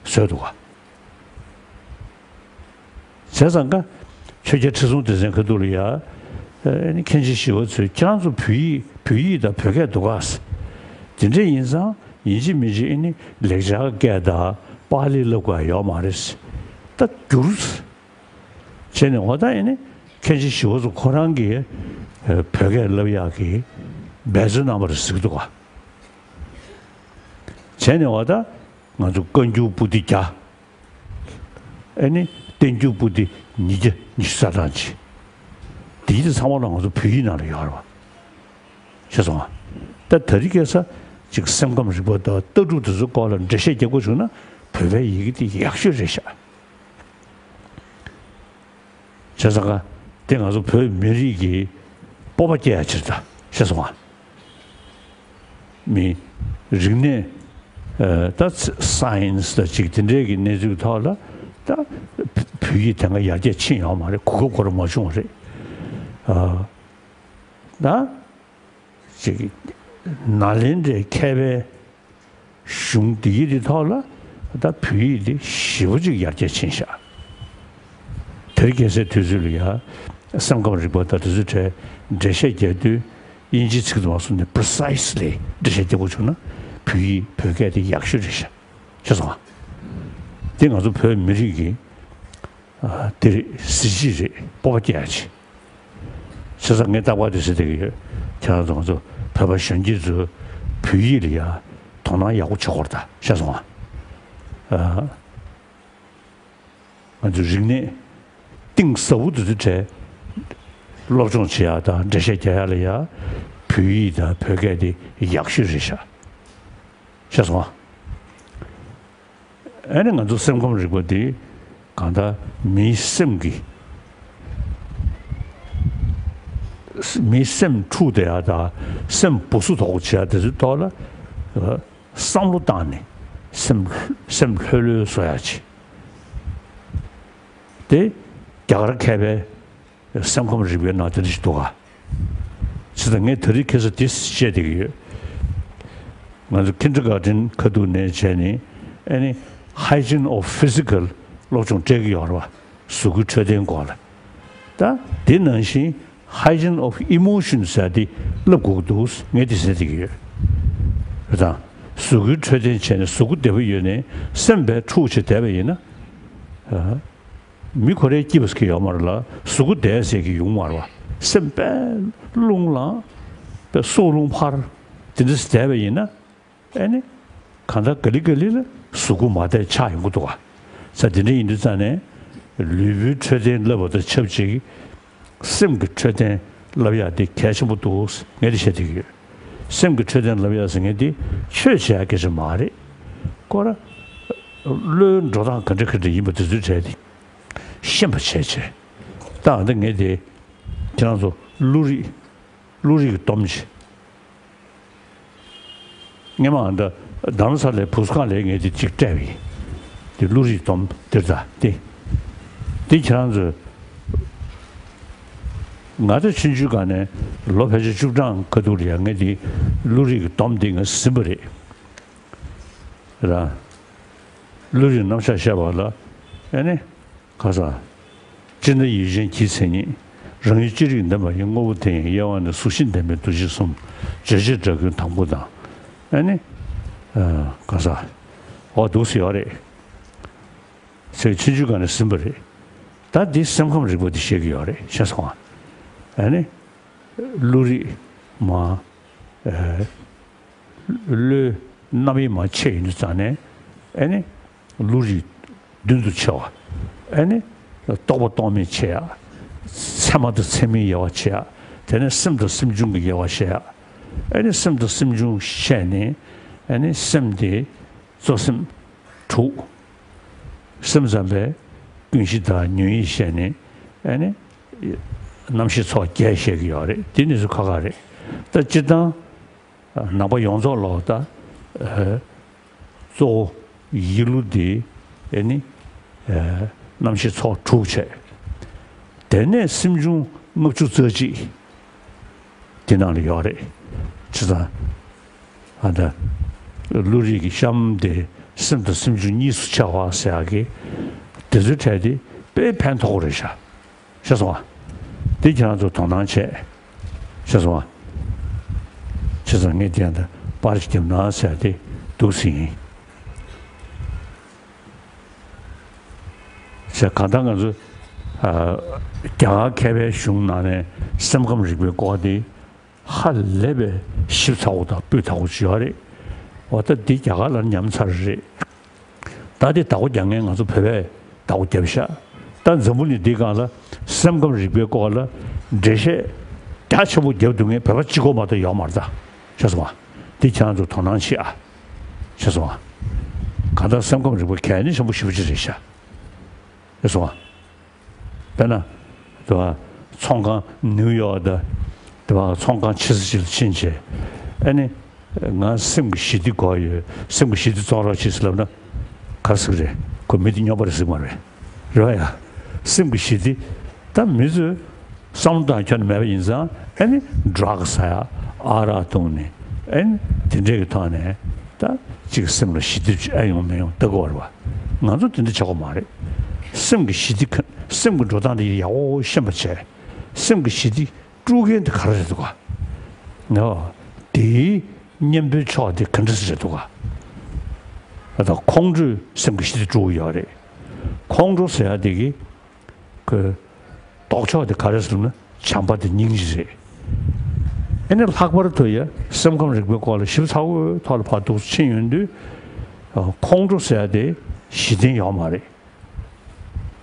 བཟོས་འདུག་ག་བྱས་ཙང་ཀ་ཆོས་རྒྱལ་ཁྲི་སྲོང་ལྡེ་བཙན་ཁ་ཐུག་ལ་ཡ་ཨ་ནི་མཁན་ཆེན་ཞི་བ་འཚོས་ཁྱེད་རང་ཚོ་བོད་ཡིག་བོད་ཡིག་དང་བོད་སྐད་འདུག་ག་ཟེར། དེ་འདྲ་ཡིན་ཙང་། ཡིན་གཅིག་མིན་གཅིག་ཨ་ནི་ལེགས་སྦྱར་སྐད་དང་པཱ་ལི་བསླབ་དགོས་ཡ་ཡོད་མ་རེད། ད་བསྒྱུར་བྱས་ནས་འོ་ད་ཨ་ནི་མཁན་ཆེན་ཞི་བ་འཚོ་ཁོ་རང་གིས་བོད་སྐད་བསླབ་ཡག་གི་འབད་བརྩོན་གནང་བ་རེད་ཟེར་གྱི་འདུག་ག་བྱས་ནས་འོ་ད་ང་ཚོ་བཀའ་འགྱུར་པོ་ཏི་བརྒྱ། ཨ་ནི་བསྟན་འགྱུར་པོ་ཏི་ཉིས་བརྒྱ་ཉི་ཤུ་རྩ་གྲངས་ཅིག་དེ་ཚང་མ་ལ་ང་ཚོ་བོད་ཡིག་ནང་ལ་ཡོད་རེད་བ། ཤེས་སོང་ང་། ད་དེ་རིང་ཁ་སང་ཅིག་སེམས་ཁམས་རིག་པ་དང་ལྟ་གྲུབ་དེ་ཚོའི་སྐོར་ལ་འགྲེལ་བཤད་རྒྱག་དགོས་བྱུང་ན་བོད་པའི་ཡི་གེ་དེ་ཡག་ཤོས་རེད་ཤག་བྱས་ཙང་ཀ་དེ་ང་ཚོ་བོད་མི་རིགས་ཀྱི་སྤོབས་པ་སྐྱེ་ཡ་ཕྱིར་ད་ཤེས་སོང་ང་། མི་རིག་གནས་ཨ་ད་སའེན་སི་དང་ཅིག་དེ་འདྲའི་གི་གནས་ཚུལ་ཐོག་ལ་ད་བོད་ཡིག་དེ་སྔ་ཡར་རྒྱས་ཕྱིན་ཡོད་མ་རེད། གོ་སྐབས་ཁོ་རང་མ་བྱུང་བ་རེད། ཨ་ད་ཅིག་ནཱ་ལེནྡྲའི་མཁས་པའི་གཞུང་འདི་ཡི་དེ་ཐོག་ལ་ད་བོད་ཡིག་དེ་ཞེ་པོ་ཅིག་ཡར་རྒྱས་ཕྱིན་ཤག་དེ་རིང་ཁ་སང་དུས་ཚོད་ལ་ཡ་སེམས་ཁམས་རིག་པ་དང་དེ་ཚོའི་གྲས་འགྲེལ་བཤད་རྒྱག་དུས་དབྱིན་ཇིའི་ཚིག་དེ་མ་སོང་ནས་precisely་འགྲེལ་བཤད་རྒྱག་དགོས་བྱུང་ན་བོད་ཡིག་བོད་སྐད་དེ་ཡག་ཤོས་རེད་ཤག་ཤེས་སོང་ང་། དེ་ང་ཚོ་བོད་མི་རིགས་ཀྱི་ཨ་དེ་རེད། གཟི་བརྗིད་རེད། སྤོབས་པ་སྐྱེ་ཡ་ཆེ། བྱས་ཙང་ངས་རྟག་པར་དེ་ཟེར་བསྡད་ཀྱི་ཡོད། ཁྱེད་རང་ཚོ་ང་ཚོ་བོད་པ་གཞོན་སྐྱེས་ཚོས་བོད་ཡིག་ལ་ཡ་དོ་སྣང་ཡག་པོ་བྱེད་དགོས་རེད་ད། ཤེས་སོང་ང་། ཨ་ང་ཚོ་རིག་གནས་གཏིང་ཟབ་པོ་དེ་ཚོའི་གྲས་སློབ་སྦྱོང་བྱེད་ཡ་དང་འགྲེལ་བཤད་རྒྱག་ཡ་ལ་ཡ་བོད་ཡིག་དང་བོད་སྐད་དེ་ཡག་ཤོས་རེད་ཤག་ཤེས་སོང་ང་། ཨ་ནི་ང་ཚོ་སེམས་ཁམས་རིག་པ་འདི་གང་ལྟར་མིའི་སེམས་ཀྱི་མིའི་སེམས་འཁྲུག་བསྡད་ཡ་དང་སེམས་སྦུ་སུབ་དོག་པོ་བྱེད་ཡ་དེ་ཚོའི་ཐོག་ལ་བསམ་བློ་བཏང་ནས་སེམས་སེམས་ལྷོད་ལྷོད་བཟོ་ཡ་ཆེ། དེ་རྒྱ་གར་མཁས་པའི་སེམས་ཁམས་རིག་པའི་ནང་དེ་འདྲ་ཞིག་འདུག་ག་བྱས་ཙང་ངས་དེ་རིང་ཁ་སང་འདི་བཤད་བསྡད་ཀྱི་ཡོད། ང་ཚོ་ཁིན་ཌར་གྷར་ཌེན་ཁ་ཐུག་ནས་བྱས་ནས་ཨ་ནི་hygiene of physical སློབ་སྦྱོང་སྤྲད་ཀྱི་ཡོད་རེད་བ། གཟུགས་པོའི་འཕྲོད་བསྟེན་སྐོར་ལ། ད་དེ་ནང་བཞིན་hygiene of emotion ཟེར་དེ་བསླབ་དགོས་ཀྱི་འདུག་ངས་དེ་ཟེར་བསྡད་ཀྱི་ཡོད། རེད་དང་། གཟུགས་པོའི་འཕྲོད་བསྟེན་བྱས་ནས་གཟུགས་པོ་བདེ་པོ་ཡོད་ནས་སེམས་དཔེ་འཁྲུག་བྱས་བསྡད་པ་ཡིན་ན། ཨ། མི་ཁོ་རའི་སྐྱིད་པ་ཟེར་གྱི་ཡོད་མ་རེད་ལ། གཟུགས་པོ་བདེ་ཟེར་གྱི་ཡོང་མ་རེད་བ། སེམས་དཔེ་རླུང་ལངས། དཔེ་སྲོག་རླུང་འཕར། དེ་འདྲ་ཟེར་བསྡད་པ་ཡིན་ན། ཨེ་ནི། གང་ལྟར་ག་ལེ་ག་ལེ་ལ་གཟུགས་པོ་མ་བདེ་ཆགས་ཡོང་གི་འདུག་ག་ས་དེ་འདྲ་ཡིན་དུས་ཙང་ནས། ལུས་པོའི་འཕྲོད་བསྟེན་བསླབ་པ་དང་ཆབས་ཅིག་སེམས་ཀྱི་འཕྲོད་བསྟེན་བསླབ་ཡག་དེ་གལ་ཆེན་པོ་འདུག་ངས་དེ་བཤད་བསྡད་ཀྱི་ཡོད། སེམས་ཀྱི་འཕྲོད་བསྟེན་ལབ་ཡ་ཟེར་མཁན་དེ་ཆོས་བྱེད་ཡ་སྐད་ཆ་མ་རེད། ཁོ་ར་བློའི་འགྲོ་སྟངས་ག་འདྲ་ག་འདྲ་ཡིན་པ་དེ་ཚོའི་གྲས་དེ་ཤེས་པ་བྱས་བྱས། ད་ཨ་ད་ངས་དེ་ཁྱེད་རང་ཚོ་བློ་རིག་བློ་རིག་གི་སྡོམ་བྱེད། སྔས་མ་ཨ་ད་རྡ་རམ་ས་ལའི་བུ་སྒང་ལ་ངས་དེ་གཅིག་སྤྲད་པ་ཡིན། དེ་བློ་རིག་སྡོམ་དེར་ད་དེ། དེ་ཁྱེད་རང་ཚོས། ང་ད་ཆུང་ཆུང་སྒང་ནས་ལོ་ཕལ་ཆེར་བཅུ་གྲངས་ཁ་ཐུག་ལ་ཡ་ངས་དེ་བློ་རིག་གི་སྡོམ་དེ་ངས་ཟིན་པ་རེད། ར། བློ་རིག་རྣམ་གཞག་བཤད་པ་ལ་ཨེ་ནི། ཁ་སང་། ཅི་འདྲ་ཡུལ་ཅན་གྱི་མཚན་ཉིད། རང་ཡུལ་ཅི་རིགས་འདམ་པ་ཡི་དངོས་པོ་དེ་ཡང་དབྱེ་བ་ནི་གཟུགས་གཞི་ལྡན་པའི་འདུ་བྱེད་གསུམ། རྗོད་བྱེད་སྒྲ་ཀུན་དང་པོ་དང་། ཨེ་ནི། ཁ་སང་། འོ་འདུག་སེ་ཡོད་རེད། ཚེ་ཆུང་ཆུང་སྒང་ནས་ཟིན་པ་རེད། ད་འདི་སེམས་ཁམས་རིག་པ་འདི་བཤད་ཀྱི་ཡོད་རེད་ཤེས་སོང་ཨ། ཨེ་ནི། བློ་རིག་མ། བློའི་རྣམ་དབྱེ་མ་ཕྱེ་ཡིན་དུས་ཙང་ནས་ཨེ་ནི་བློ་རིག་མདུན་དུ་ཕྱེ་བ། ཨེ་ནི་རྟོག་པ་རྟོག་མེད་ཕྱེ་ཡ། ཚད་མ་དང་ཚད་མིན་དབྱེ་བ་ཕྱེ་ཡ། དེ་ནས་སེམས་དང་སེམས་བྱུང་གི་དབྱེ་བ་ཕྱེ་ཡ། ཨེ་ནི་སེམས་དང་སེམས་བྱུང་ཕྱེ་ནས་ཨེ་ནི་སེམས་དེ་གཙོ་སེམས་དྲུག་སེམས་ཙམ་པས་ཀུན་གཞི་དང་ཉོན་ཡིད་ཕྱེ་ནས་ཨེ་ནི་རྣམ་ཤེས་ཚོགས་བརྒྱད་བཤད་ཀྱི་ཡོད་རེད། དེ་ནི་སུ་ཁ་ཁ་རེད། ད་སྤྱིར་བཏང་ནང་པ་ཡོངས་རྫོགས་ལོག་ད། གཙོ་བོ་ཡིད་བློ་དེ་ཨེ་ནི། རྣམ་ཤེས་ཚོགས་དྲུག་བྱས། དེ་ནས་སེམས་བྱུང་ལྔ་བཅུ་རྩ་གཅིག་དེ་ནང་ལ་ཡོད་རེད། བྱས་ཙང་། ཨ་ད། བློ་རིག་གི་གཤམ་དེ་སེམས་དང་སེམས་བྱུང་གཉིས་སུ་ཕྱེ་བ་ཟེར་ཡག་གི་དེ་ཚོའི་གྲས་དེ་དཔེ་ཕན་ཐོགས་རེད་ཤག་ཤེས་སོང་ཨ། འདི་ཁྱེད་རང་ཚོ་དོ་སྣང་བྱས། ཤེས་སོང་ཨ། ཤེས་སོང་། ངས་དེ་ཡང་ད་པར་ཞིག་བརྒྱབ་ན་ཟེར་ཏེ་འདུག་ཟིན་ཡིན། ཟེར་གང་ལྟར་ང་ཚོ་ཨ། རྒྱ་གར་མཁས་པའི་གཞུང་ནང་ནས་སེམས་ཁམས་རིག་པའི་སྐོར་དེ། ཧ་ལས་པའི་ཞིབ་ཚགས་པོ་དང་སྤུས་དག་པོ་ཅིག་ཡོད་རེད། འོ་ད་འདི་རྒྱ་གར་ལ་ཉམས་ཚར་རེད། ད་འདི་བདག་པོ་རྒྱག་མཁན་ང་ཚོ་བོད་པས་བདག་པོ་བརྒྱབ་ཤག་ད་འཛམ་བུ་གླིང་འདིའི་སྒང་ལ་སེམས་ཁམས་རིག་པའི་སྐོར་ལ་འགྲེལ་བཤད་རྒྱ་ཆེན་པོ་བརྒྱབ་འདུག་མཁན་བོད་པ་གཅིག་པོ་མ་གཏོགས་ཡོད་མ་རེད་ད། ཤེས་སོང་ཨ། འདི་ཁྱེད་རང་ཚོ་དོ་སྣང་བྱེད་ཨ། ཤེས་སོང་ཨ། གང་ལྟར་སེམས་ཁམས་རིག་པ་གལ་གནད་ཆེན་པོ་ཞེ་པོ་ཅིག་རེད་ཤག་ཤེས་སོང་ཨ། དཔེར་ན། དེ་བ། ཚོང་ཁང་ནིའུ་ཡོག་དང་། དེ་བ་ཚོང་ཁང་ཆེ་ས་ཅིག་ལ་ཕྱིན་བྱས། ཨ་ནི། ང་སེམས་ཀྱི་ཞི་བདེ་དགོས་ཡོད། སེམས་ཀྱི་ཞི་བདེ་བཙོང་རོགས་བྱེད་ཟེར་ལབ་ན། ག་རེ་ཟེར་གི་རེད། ཁོ་མི་དེ་སྨྱོན་པ་རེད་ཟེར་གི་མ་རེད། རེད་བ་ཡ། སེམས་ཀྱི་ཞི་བདེ། ད་མི་ཚོས་བསམ་བློ་བཏང་ཁྱོན་ནས་མེད་པ་ཡིན་ཙང་ཨ་ནི་ཌྲག་ཟ་ཡ། ཨ་རག་བཏུང་ནས་ཨ་ནི་དེ་འདྲས་ཀྱི་ཐོག་ནས་ད་ཅིག་སེམས་ལ་ཞི་བདེ་ཅིག་ཨེ་ཡོང་མི་ཡོང་ལྟ་དགོས་རེད་བ། ང་ཚོ་དེ་འདྲ་བྱེད་དགོས་མ་རེད། སེམས་ཀྱི་ཞི་བདེ་ཁ་སེམས་ཀྱི་འགྲོ་སྟངས་དེ་ཡག་པོ་ཤེས་པ་བྱས། སེམས་ཀྱི་ཞི་བདེ་དཀྲུག་མཁན་དེ་ག་རེ་རེད་འདུག་ག་ངོ་། དེའི་གཉེན་པོའི་ཕྱོགས་དེ་ག་འདྲ་ཞིག་རེད་འདུག་ག་ད་ཁོང་ཁྲོས་སེམས་ཀྱི་ཞི་བདེ་དཀྲུག་གི་ཡོད་རེད། ཁོང་ཁྲོ་ཟེར་ཡ་དེ་གི་ཁོའི་ལྡོག་ཕྱོགས་དེ་ག་རེ་ཟེར་ན་བྱམས་པ་དང་སྙིང་རྗེ་རེད། ཨེ་ནི་ལྷག་པར་དུ་ཡ་སེམས་ཁམས་རིག་པའི་སྐོར་ལ་ཞིབ་ཚགས་པོའི་ཐོག་ལ་ཕར་འདུག་ཕྱིན་ཡོང་དུས། ཁོང་ཁྲོ་ཟེར་ཡ་དེ་ཞི་བདེ་ཡོད་མ་རེད།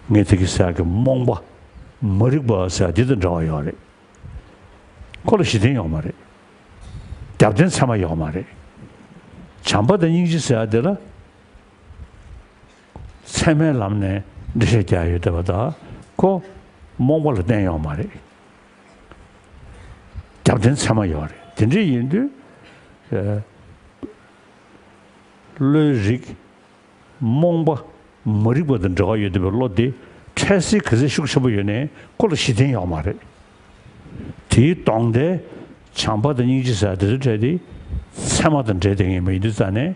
ངས་དེ་གི་ཟེར་ཡ་གི་རྨོངས་པ། མ་རིག་པ་ཟེར་ཡ་དེ་དང་འདྲ་བ་ཡོད་རེད། ཁོ་ལ་ཞི་བདེ་ཡོད་མ་རེད། རྒྱབ་རྟེན་ཚད་མ་ཡོད་མ་རེད། བྱམས་པ་དང་སྙིང་རྗེ་ཟེར་ཡ་དེ་ལ། ཚད་མའི་ལམ་ནས་འགྲེལ་བཤད་རྒྱག་ཡོད་བསྡད་པ་དང་ཁོ་རྨོངས་པ་ལ་བརྟེན་ཡོད་མ་རེད། རྒྱབ་རྟེན་ཚད་མ་ཡོད་རེད། དེ་འདྲ་ཡིན་དུས། ཨ། བློའི་རིག་རྨོངས་པ། མ་རིག་པ་དང་འབྲེལ་བ་ཡོད་བསྡད་པའི་བློ་དེ་འཕྲལ་སེལ་ག་ཚད་ཤུགས་ཆེན་པོ་ཡོད་ནའི་ཁོ་ལ་ཞི་བདེ་ཡོད་མ་རེད། དེའི་ལྡོག་ཟླའི་བྱམས་པ་དང་སྙིང་རྗེ་ཟེར་དེ་ཚོ་འཕྲད་དེ་ཚད་མ་དང་འབྲེལ་བསྡད་མཁན་མ་ཡིན་དུས་ཙང་ནས།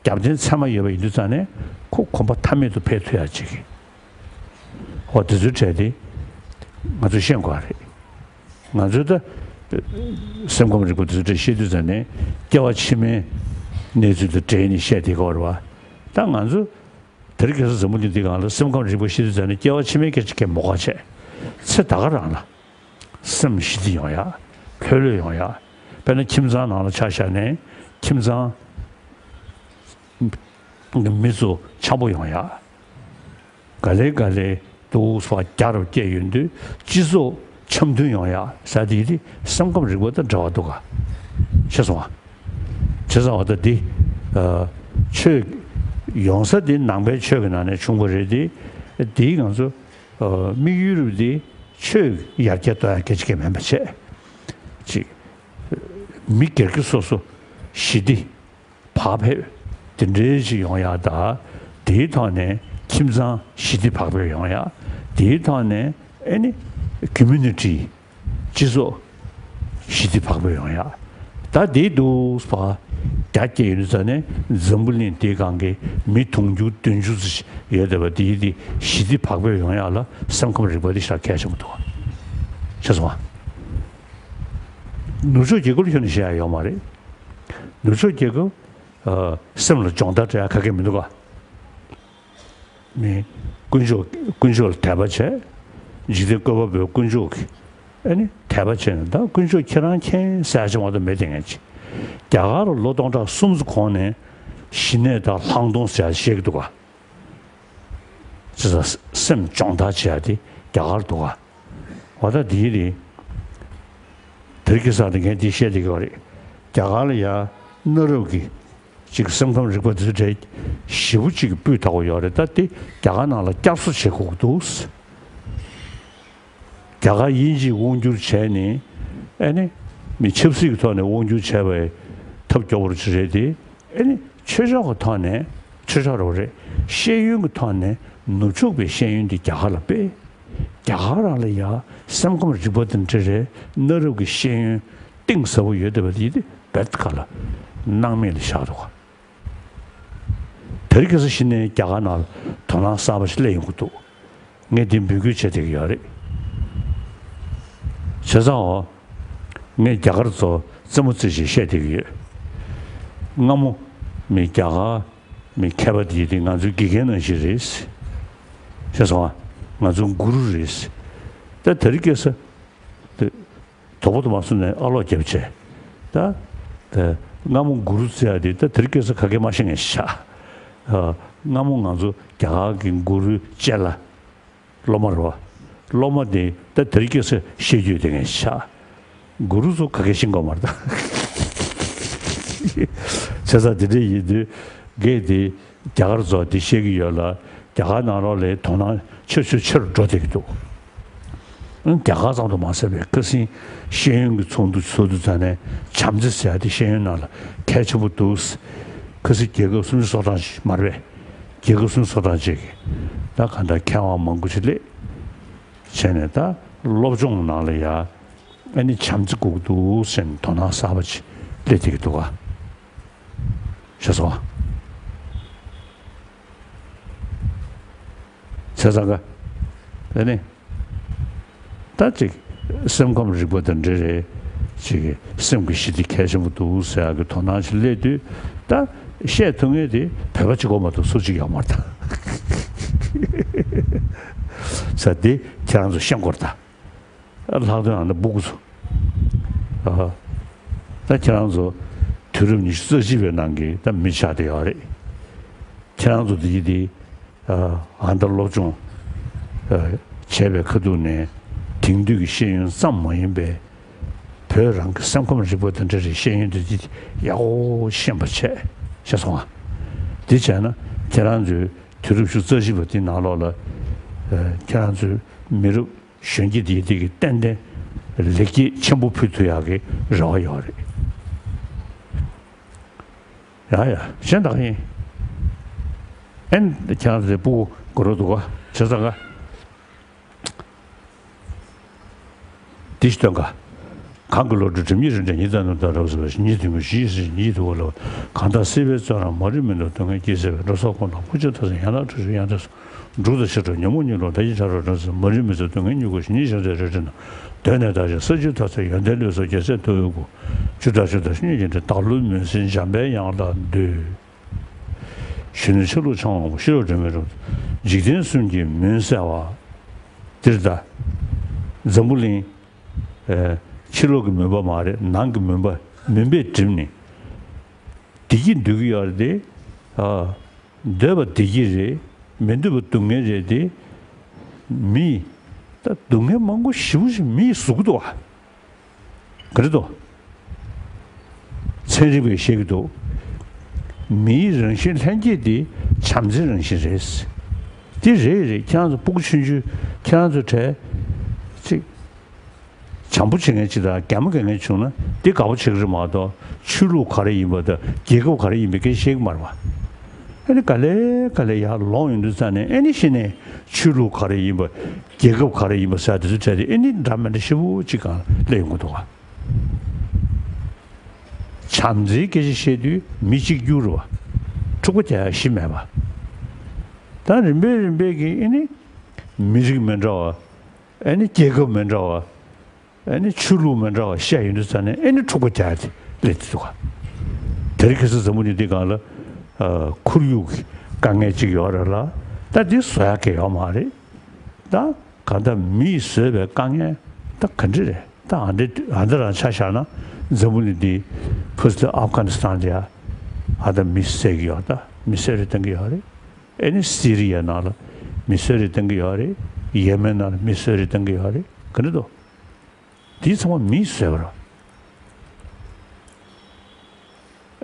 རྒྱབ་རྟེན་ཚད་མ་ཡོད་པ་ཡིན་དུས་ཙང་ནས་ཁོ་གོམ་པ་མཐའ་མེད་དུ་འཕེལ་ཐུབ་ཡག་ཅིག་འོ་དེ་ཚོའི་གྲས་དེ་ང་ཚོས་ཤེས་དགོས་རེད། ང་ཚོས་ད་སེམས་ཁམས་རིག་པ་དེ་ཚོའི་གྲས་ཤེས་དུས་ཙང་ནས་སྐྱེ་བ་ཕྱི་མའི་གནས་ཚུལ་དང་འབྲེལ་ནས་བཤད་བསྡད་ཀྱི་ཡོད་རེད་བ། ད་ང་ཚོ་དེ་རིང་ཁ་སང་འཛམ་བུ་གླིང་འདི་སྒང་ལ་སེམས་ཁམས་རིག་པ་ཤེས་དུས་ཙང་ནས་སྐྱེ་བ་ཕྱི་མའི་སྐད་ཆ་སྐད་མོ་ཁ་བྱས། ཚེ་ད་ག་རང་ལ་སེམས་ཞི་བདེ་ཡོང་ཡག་ལྷོད་ལྷོད་ཡོང་ཡག་དཔེར་ན་ཁྱིམ་ཚང་ནང་ལ་ཆ་བཞག་ནས་ཁྱིམ་ཚང་མི་ཚོ་འཆམ་པོ་ཡོང་ཡག་ག་ལེ་ག་ལེ་འདུག་སེ་རྒྱ་རུ་སྐྱེས་ཡོང་དུས་སྤྱི་ཚོགས་འཆམ་མཐུན་ཡོང་ཡག་ཟེར་དེ་དེ་སེམས་ཁམས་རིག་པ་དང་འབྲེལ་བ་འདུག་ག་ཤེས་སོང་ང་། བྱས་ཙང་འོ་ད་འདི་ཨ་ཆོས་ཡོང་ས་འདི་ནང་པའི་ཆོས་ཀྱི་ནང་ནས་བྱུང་བ་རེད་དེ། འདིའི་ང་ཚོ་ཨ་དམིགས་ཡུལ་རུ་འདི་ཆོས་ཡར་རྒྱས་གཏོང་ཡག་སྐད་ཆ་སྐད་མེད་པ་བྱས། ཅིག་མི་སྒེར་གྱི་སོ་སོ་ཞི་བདེ་བག་ཕེབས་དེ་འདྲའི་ཞིག་ཡོང་ཡག་དང་། དེའི་ཐོག་ནས་ཁྱིམ་ཚང་ཞི་བདེ་བག་ཕེབས་ཡོང་ཡག་དེའི་ཐོག་ནས་ཨེ་ནི་ཀོ་མུ་ནི་ཊི་སྤྱི་ཚོགས་ཞི་བདེ་བག་ཕེབས་ཡོང་ཡག་ད་དེའི་འདུག་པ་རྒྱ་སྐྱེད་ཡོད་ཙང་ནས་འཛམ་བུ་གླིང་འདིའི་སྒང་གི་མི་དུང་ཕྱུར་བདུན་ཅུ་ཙམ་ཡོད་བསྡད་པ་དེའི་དེ་ཞི་བདེ་བག་ཕེབས་ཡོང་ཡག་ལ་སེམས་ཁམས་རིག་པ་དེ་ཞེ་དྲག་གལ་ཆེན་པོ་འདུག་ཤེས་སོང་ང་། ནུབ་ཕྱོགས་རྒྱལ་ཁབ་ལ་ཁྱོན་ནས་བཤད་ཡག་ཡོད་མ་རེད། ནུབ་ཕྱོགས་རྒྱལ་ཁབ་ཨ་སེམས་ལ་སྦྱོང་བརྡར་སྤྲད་ཡག་ག་གེ་མི་འདུག་ག་ནི་དཀོན་མཆོག་དཀོན་མཆོག་ལ་དད་པ་བྱས། འཇིག་རྟེན་བཀོད་པ་པོའི་དཀོན་མཆོག་གི་ཨ་ནི་དད་པ་བྱས་ནས། ད་དཀོན་མཆོག་ཁྱེད་རང་མཁྱེན་ཟེར་ཡག་ཅིག་མ་གཏོགས་མེད་དེ་ངས་ཅི། རྒྱ་གར་ལ་ལོ་སྟོང་ཕྲག་གསུམ་ཙམ་གོང་ནས་ཞི་གནས་དང་ལྷག་མཐོང་ཟེར་ཡག་བཤད་ཀྱི་འདུག་ག་ཅི་ཟེར་སེམས་སྦྱོང་བརྡར་བྱེད་ཡག་དེ་རྒྱ་གར་འདུག་ག་འོ་ད་དེའི་རེད། དེར་གི་ས་དེ་ངས་འདི་བཤད་བསྡད་ཀྱི་ཡོད་རེད། རྒྱ་གར་ལ་ཡ་གནའ་རབས་ཀྱི་ཅིག་སེམས་ཁམས་རིག་པ་འདི་ཚོ་གྲས་ཞེ་པོ་ཅིག་གི་སྤུས་དག་པོ་ཡོད་རེད། ད་དེ་རྒྱ་གར་ནང་ལ་བསྐྱར་གསོ་བྱེད་དགོས་ཀྱི་འདུག་རྒྱ་གར་དབྱིན་ཇིས་དབང་བསྒྱུར་བྱས་ནས་ཨ་ནི་མི་ཆབ་སྲིད་ཀྱི་ཐོག་ནས་དབང་བསྒྱུར་བྱས་པའི་ཐབས་སྐྱོ་པོ་ཅིག་རེད་དེ། ཨ་ནི་ཆོས་ཕྱོགས་ཀྱི་ཐོག་ནས་ཆོས་ཕྱོགས་རེད་པ་རེད། ཤེས་ཡོན་གྱི་ཐོག་ནས་ནུབ་ཕྱོགས་པའི་ཤེས་ཡོན་འདི་རྒྱ་གར་ལ་སྤེལ། རྒྱ་གར་རང་ལ་ཡ་སེམས་ཁམས་རིག་པ་དང་འབྲེལ་བའི་གནའ་རབས་ཀྱི་ཤེས་ཡོན་གཏིང་ཟབ་པོ་ཡོད་བསྡད་པ་དེ་དེ་རྦད་ཁ་ལ་སྣང་མེད་ལ་བཞག་འདུག་ག་དེར་གི་ས་གཞི་ནས་རྒྱ་གར་ནང་ལ་དོ་སྣང་གསར་པ་ཞིག་སླེབས་ཡོང་གི་འདུག་ངས་འདི་འབོད་སྐུལ་བྱེད་བསྡད་ཀྱི་ཡོད་རེད། བྱས་ཙང་འོ། ངས་རྒྱ་གར་ཚོ་རྩེད་མོ་རྩེ་ཞེས་བཤད་བསྡད་ཀྱི་ཡོད། སྔ་མོ་མི་རྒྱ་གར་མི་མཁས་པ་དེ་དེ་ང་ཚོའི་དགེ་རྒན་ནང་བཞིན་རེད། ཤེས་སོང་ང་། ང་ཚོའི་གུ་རུ་རེད། ད་དེ་རིང་ཁ་སང་དེ་དོ་པོ་དུ་མ་སུ་ནས་ཨ་ལོག་རྒྱབ་བྱས། ད་དེ་སྔ་མོ་གུ་རུ་ཟེར་ཡ་དེ་ད་དེ་རིང་ཁ་སང་ག་གེ་མ་ཤེས་མཁན་ཞིག་ཆགས། ཨ། སྔ་མོ་ང་ཚོ་རྒྱ་གར་གྱི་གུ་རུའི་ལྕེ་ལ། སློབ་མ་རེད་པ། སློབ་མ་དེ་ད་དེ་རིང་ཁ་སང་བཤད་རྒྱུ་དེ་ངས་ཤ། གུ་རུ་ཚོ་ག་གེ་ཤེས་ཀྱི་ཡོད་མ་རེད་ད། བྱས་ཙང་དེ་འདྲ་ཡིན་དུས་ངས་དེ་རྒྱ་གར་ཚོ་དེ་བཤད་ཀྱི་ཡོད་ལ། རྒྱ་གར་ནང་ལོགས་ལ་དོ་སྣང་ཆེ་ཆེ་ཆེ་རུ་འགྲོ་བསྡད་ཀྱི་འདུག་ཨང་། རྒྱ་གར་ཙམ་དུ་མ་ཟད་པའི་ཁ་སང་ཤེས་ཡོན་གྱི་ཚོགས་འདུ་ཚོགས་དུས་ཙམ་ནས་བྱམས་བརྩེ་ཟེར་ཡ་དེ་ཤེས་ཡོན་ནང་ལ་གལ་ཆེན་པོ་འདུག་ཁ་སང་རྒྱལ་ཁབ་སུམ་ཅུ་སོ་གྲངས་ཤིག་མ་རེད་པས། རྒྱལ་ཁབ་སུམ་ཅུ་སོ་གྲངས་ཅིག་གིས་ད་ག་འདྲ་མཁས་དབང་མང་པོ་ཞིག་སླེབས་བྱས་ནས། ད་སློབ་སྦྱོང་ནང་ལ་ཡ་ཨ་ནི་བྱམས་བརྩེ་དགོས་ཀྱི་འདུག་ཟེར་ནས་དོ་སྣང་གསར་པ་ཅིག་སླེབས་བསྡད་ཀྱི་འདུག་ག་ཤེས་སོང་ང་། བྱས་ཙང་ག་ཨ་ནི། ད་ཅིག་སེམས་ཁམས་རིག་པ་དང་འབྲེལ་བའི་ཅིག་སེམས་ཀྱི་ཞི་བདེ་གལ་ཆེན་པོ་འདུག་ཟེར་ཡག་གི་དོ་སྣང་ཞིག་སླེབས་དུས། ད་བཤད་ཐུབ་མཁན་དེ་བོད་པ་གཅིག་པོ་མ་གཏོགས་སུ་གཅིག་ཡོད་མ་རེད་ད། ཟེར་དེ་ཁྱེད་རང་ཚོ་ཤེས་དགོས་རེད་ད། ལྷག་དོན་ཨ་ནི་སྤུ་གུ་ཚོ། ཨ། ད་ཁྱེད་རང་ཚོ་དུས་རབས་ཉི་ཤུ་རྩ་གཅིག་པའི་ནང་གི་ད་མི་ཆགས་བསྡད་ཡོད་རེད། ཁྱེད་རང་ཚོ་དེ་གི་དེ། ཨ། ཨ་ད་སློབ་སྦྱོང་ཨ་བྱས་པའི་ཁ་ཐུག་ནས་དེང་དུས་ཀྱི་ཤེས་ཡོན་ཙམ་མ་ཡིན་པའི་བོད་རང་གི་སེམས་ཁམས་རིག་པ་དང་འབྲེལ་བའི་ཤེས་ཡོན་དེ་ཡག་པོ་ཤེས་པ་བྱས། ཤེས་སོང་ང་། དེ་བྱས་ན་ཁྱེད་རང་ཚོའི་དུས་རབས་ཉི་ཤུ་རྩ་གཅིག་པ་དེ་ནང་ལོགས་ལ་ཨ་ཁྱེད་རང་ཚོའི་མི་རབས་གཞོན་སྐྱེས་དེ་དེ་གི་ཏན་ཏན་ལེགས་སྐྱེས་ཆེན་པོ་ཕུལ་ཐུབ་ཡག་གི་རེ་བ་ཡོད་རེད། ཡ་ཡ་གཞན་དག་ཡིན། ཨེན་ཁྱེད་རང་ཚོའི་སྤུ་གུ་འགྲོ་འདུག་ག་བྱས་ཙང་ག་འདི་ཞིག་སྟོན་ག་གང་གི་བློ་གྲོས་སྒྲིབ་གཉིས་རིམ་གྲོ་ཉི་ཟླ་ནུབ་ཟླ་རབ་གསལ་བ་ཞིག་གཉིས་དུས་མོ་བཞི་ཡི་ཟེར་གཉིས་དུ་བ་ལ། གང་དག་སྲིད་པའི་བཙོན་རར་མ་རིག་མུན་དུ་སྡུག་བསྔལ་སྐྱེས་ཟེར་བའི་འགྲོ་ས་ཁོང་དང་ཕུག་ཆེན་ཐོབ་ཚེ་ཡང་དག་འཁྲུལ་ཞིག་ཡང་དག་སོང་། འབྲུག་དང་ཤར་ཕྱོགས་ཉོན་མོངས་གཉིས་ལོག་ཟླ་གཅིག་ཆར་རོ་འགྲོ་ཚེ་མ་རིག་མུན་སེལ་སྡུག་བསྔལ་གཉིས་འགོག་ཞིང་གཉིད་ཤར་ཚེ་རེ་འདྲེན་ནོ། གདོད་ནས་བདག་ཅག་ས་བཅུའི་མཐའ་ཚད་ཡོན་ཏན་བློས་བཟོད་རྒྱལ་སྲས་ཐུ་བོའི་སྐུ། བཅུ་ཕྲག་བཅུ་དང་བཅུ་གཉིས་ཀྱི་འགྲེས་བདག་ལུས་མུན་སེལ་འཇམ་པའི་དབྱངས་ལ་འདུད། གཞོན་ནུ་ཆ་ལུགས་འཆང་བ་པོ་ཤེས་རབ་སྒྲོན་མེའི་རབ་ཏུ་འཇིག་རྟེན་གསུམ་གྱི་མུན་བསལ་བ། འདིར་གདའ། འཛམ་བུ་གླིང་། ཨེ། ཕྱི་ལོགས་ཀྱི་མུན་པ་མ་རེད། ནང་གི་མུན་པ་མུན་པས་བསྒྲིབས་ནས། བདེ་སྐྱིད་འདོད་ཀྱི་ཡོད་རེད་དེ། ཨ། འདོད་པ་བདེ་སྐྱིད་རེད། མི་འདོད་པ་སྡུག་བསྔལ་རེད་དེ། མི། ད་སྡུག་བསྔལ་མང་པོ་ཞེ་པོ་ཞིག་མི་ཡིས་བཟོ་གི་འདུག་བ། ག་རེ་འདུག་ཚན་རིག་པས་བཤད་ཀྱི་འདུག་མིའི་རང་བཞིན་ལྷན་སྐྱེས་དེ་བྱམས་བརྩེའི་རང་བཞིན་རེད། དེ་རེད་རེད། ཁྱེད་རང་ཚོ་སྤུ་གུ་ཆུང་ཆུང་ཁྱེད་རང་ཚོ་གྲས་ཅིག་བྱམས་པོ་བྱེད་མཁན་ཅིག་དང་གད་མོ་བགད་མཁན་བྱུང་ན་དེ་དགའ་པོ་བྱེད་ཀྱི་རེད་མ་གཏོགས། ཆོས་ལུགས་ག་རེ་ཡིན་པ་དང་རྒྱལ་ཁབ་ག་རེ་ཡིན་པའི་སྐད་ཆ་བཤད་ཀྱི་མ་རེད་པ། ཨ་ནི་ག་ལེ་ག་ལེ་ཡར་ལོངས་ཡོང་དུས་ཙང་ནས། ཨ་ནི་གཞི་ནས་ཆོས་ལུགས་ག་རེ་ཡིན་པ། རྒྱལ་ཁབ་ག་རེ་ཡིན་པ་ཟེར་དེ་ཚོ་གྲས་དེ་ཨ་ནི་འདྲ་མི་འདྲ་ཞེ་པོ་ཅིག་སྒང་སླེབས་ཡོང་གི་འདུག་ག་བྱམས་བརྩེའི་སྐད་ཆ་བཤད་དུས་མི་གཅིག་གྱུར་རེད་པ། འཁྲུག་པ་རྒྱག་ཡ་གཞི་མེད་པ། ད་རིམ་པས་རིམ་པས་ཀྱིས་ཨ་ནི་མི་རིགས་མི་འདྲ་བ། ཨ་ནི་རྒྱལ་ཁབ་མི་འདྲ་བ། ཨ་ནི་ཆོས་ལུགས་མི་འདྲ་བ་བཤད་ཡོང་དུས་ཙང་ནས་ཨ་ནི་འཁྲུག་པ་རྒྱག་ཡ་དེ་སླེབས་ཀྱི་འདུག་ག་དེ་རིང་ཁ་སང་འཛམ་བུ་གླིང་འདི་སྒང་ལ་ཨ་ཁོར་ཡུག་གི་དཀའ་ངལ་ཅིག་ཡོད་རེད་ལ། ད་འདི་བཟོ་ཡ་གང་ཡང་ཡོད་མ་རེད། ད་གང་ལྟར་མིས་བཟོས་པའི་དཀའ་ངལ་ད་ག་འདྲ་རེད། ད་ཨ་འདྲ་ཨ་འདྲ་རང་ཆ་བཞག་ན་འཛམ་བུ་གླིང་འདི་ཕར་ཚུར་ཨབ་གྷ་ནི་སི་ཐན་དེ་ཡ་ཨ་ད་མི་བསད་ཀྱི་ཡོད། ད་མི་གསོད་རེས་གཏོང་གི་ཡོད་རེད། ཨ་ནི་སི་རི་ཡའི་ནང་ལ་མི་གསོད་རེས་གཏོང་གི་ཡོད་རེད། ཡེ་མེན་ནང་ལ་མི་གསོད་རེས་གཏོང་གི་ཡོད་རེད། ག་འདྲ་འདུག་དེ་ཚང་མ་མིས་བཟོས་པ་རེད།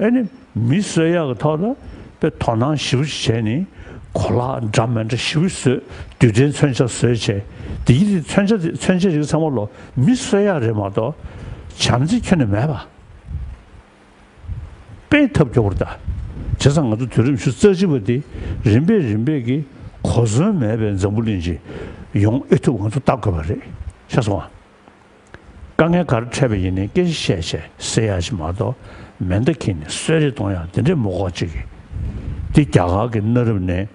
ཨ་ནི་མི་གསོད་ཡག་གི་ཐོག་ལ་དཔེ་དོ་སྣང་ཞེ་པོ་ཅིག་བྱས་ནས་གོ་ལག་འདྲ་མི་འདྲ་ཞེ་པོ་བཟོས། རྡུལ་ཕྲན་མཚོན་ཆ་བཟོས་བྱས། དེ་ཡི་དེ་མཚོན་ཆ་དེ་མཚོན་ཆ་རིགས་ཚང་མ་ལོ་མི་གསོད་ཡག་རེད་མ་གཏོགས་བྱམས་བརྩེ་ཁྱོན་ནས་མེད་པ། དཔེ་ཐབས་སྐྱོ་པོ་རེད་ད། བྱས་ཙང་ང་ཚོ་དུས་རབས་ཉི་ཤུ་རྩ་གཅིག་པ་འདི་རིམ་པས་རིམ་པས་ཀྱིས་གོ་མཚོན་མེད་པའི་འཛམ་བུ་གླིང་ཅིག་ཡོང་ཨེ་ཐུབ་ང་ཚོ་བལྟ་དགོས་པ་རེད། ཤེས་སོང་ང་། དཀའ་ངལ་ག་རེ་འཕྲད་པ་ཡིན་ནའི་སྐད་ཆ་བཤད་བྱས་སེལ་ཡག་ཅིག་མ་གཏོགས། མེ་མདའ་འཁྱེར་ནས་གསོད་རེས་གཏོང་ཡག་དེ་འདྲས་མི་དགོས་ཅིག་གིས། འདི་རྒྱ་གར་གྱི་གནའ་རབས་ནས་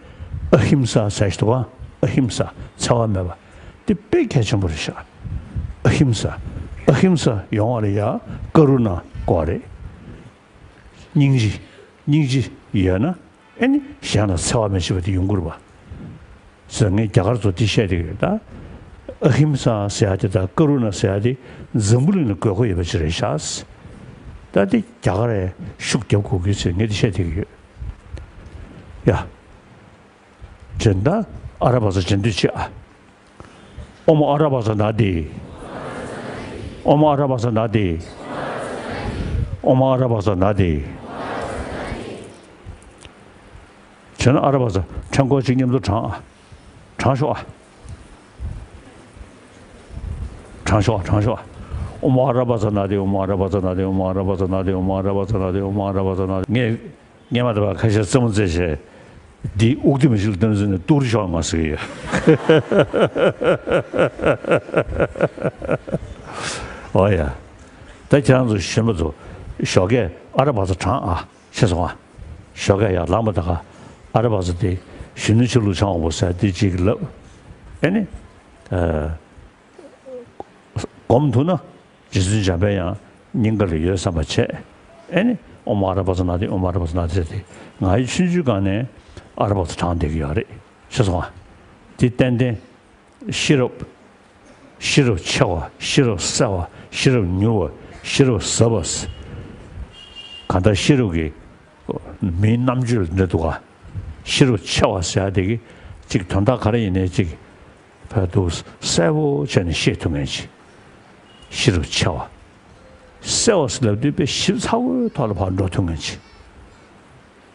ཨ་ཧིམ་ས་ཟེར་ཞིག་འདུག་ག་ཨ་ཧིམ་ས་འཚེ་བ་མེད་པ། འདི་དཔེ་གལ་ཆེན་པོ་རེད་ཤག་ཨ་ཧིམ་ས། ཨ་ཧིམ་ས་ཡོང་བ་ལ་ཡ་ཀ་རུ་ན་དགོས་རེད། སྙིང་རྗེ། སྙིང་རྗེ་ཡོད་ན་ཨ་ནི་གཞན་ལ་འཚེ་བ་མི་བྱེད་པ་དེ་ཡོང་གི་རེད་པ། ཟེར་ངས་རྒྱ་གར་ཚོ་འདི་བཤད་བསྡད་ཡོད་ད། ཨ་ཧིམ་ས་ཟེར་ཡ་དེ་དང་ཀ་རུ་ན་ཟེར་ཡ་དེ་འཛམ་བུ་གླིང་ལ་དགོས་མཁོ་ཡོད་པ་ཅིག་རེད་ཤག་ད་འདི་རྒྱ་གར་རེད་ཤུགས་རྒྱབ་དགོས་ཀྱི་ཟེར་ངས་འདི་བཤད་བསྡད་ཀྱི་ཡོད། ཡ། དྲན་ད། ཨ་ར་བ་ས་དྲན་དུས་ཆེ་ཨ། ཨོཾ་ཨ་ར་བ་ས་ན་དེ། ཨོཾ་ཨ་ར་བ་ས་ན་དེ། ཨོཾ་ཨ་ར་བ་ས་ན་དེ། བྱས་ན་ཨ་ར་བ་ས་ཕྲེང་སྐོར་གཅིག་མཉམ་དུ་བགྲང་ཨ། བགྲང་ཤོག་ཨ། བགྲང་ཤོག་ཨ། བགྲང་ཤོག་ཨ། ཨོཾ་ཨ་ར་བ་ས་ན་དེ། ཨོཾ་ཨ་ར་བ་ས་ན་དེ། ཨོཾ་ཨ་ར་བ་ས་ན་དེ། ཨོཾ་ཨ་ར་བ་ས་ན་དེ། ཨོཾ་ཨ་ར་བ་ས་ན་དེ། ངས། སྔོན་མ་དང་བ་ཁ་ཤས་རྩེད་མོ་རྩེས་བྱས། འདི་དབུགས་ལྡེམ་ཞིག་ལ་བཏང་ཟིན་ནས་ཏུ་རུ་ཤོག་མ་ཟེར་གི་ཡོད། ཨོ་ཡ། ད་ཁྱེད་རང་ཚོ་གཞོན་པ་ཚོ་ཞོགས་ཀས་ཨ་ར་བ་ས་བགྲང་ཨ། ཤེས་སོང་ཨ། ཞོགས་ཀས་ཡར་ལངས་པ་ད་ག་ཨ་ར་བ་ས་དེ་གཞོན་ནུ་ཆོས་ལུགས་བྱང་བ་པོ་ཟེར་དེ་གཅིག་ལབ། ཨེ་ནི། ཨ། སྒོམ་ཐུབ་ན་རྗེ་བཙུན་འཇམ་པའི་དབྱངས་སྙིང་ག་ལ་ཡོད་བསམ་པ་བྱས། ཨེ་ནི་ཨོཾ་ཨ་ར་བ་ཙ་ན་དྷཱིཿ། ཨོཾ་ཨ་ར་བ་ཙ་ན་དྷཱིཿ་ཟེར་ཏེ། ང་ཡི་ཆུང་ཆུང་སྒང་ནས་ཨ་ར་བ་ཙ་བགྲང་བསྡད་ཀྱི་ཡོད་རེད། ཤེས་སོང་ང་། དེ་ཏན་ཏན་ཤེས་རབ། ཤེས་རབ་ཆེ་བ། ཤེས་རབ་གསལ་བ། ཤེས་རབ་མྱུར་བ། ཤེས་རབ་ཟབ་པ། གང་ལྟར་ཤེས་རབ་ཀྱི་མིའི་རྣམ་དཔྱོད་ལ་འདྲ་འདུག་ག་ཤེས་རབ་ཆེ་བ་ཟེར་ཡ་དེ་གི་ཅིག་དོན་དག་ག་རེ་ཡིན་ནའི་ཅིག་ཕར་དུ་གསལ་པོ་བྱས་ནས་ཤེས་ཐུབ་མཁན་ཅིག་ཤེས་རབ་ཆེ་བ། གསལ་བ་ཟེར་ལབ་དུས་དཔེ་ཞིབ་ཚགས་པོའི་ཐོག་ལ་ཕར་འགྲོ་ཐུབ་མཁན་ཅིག་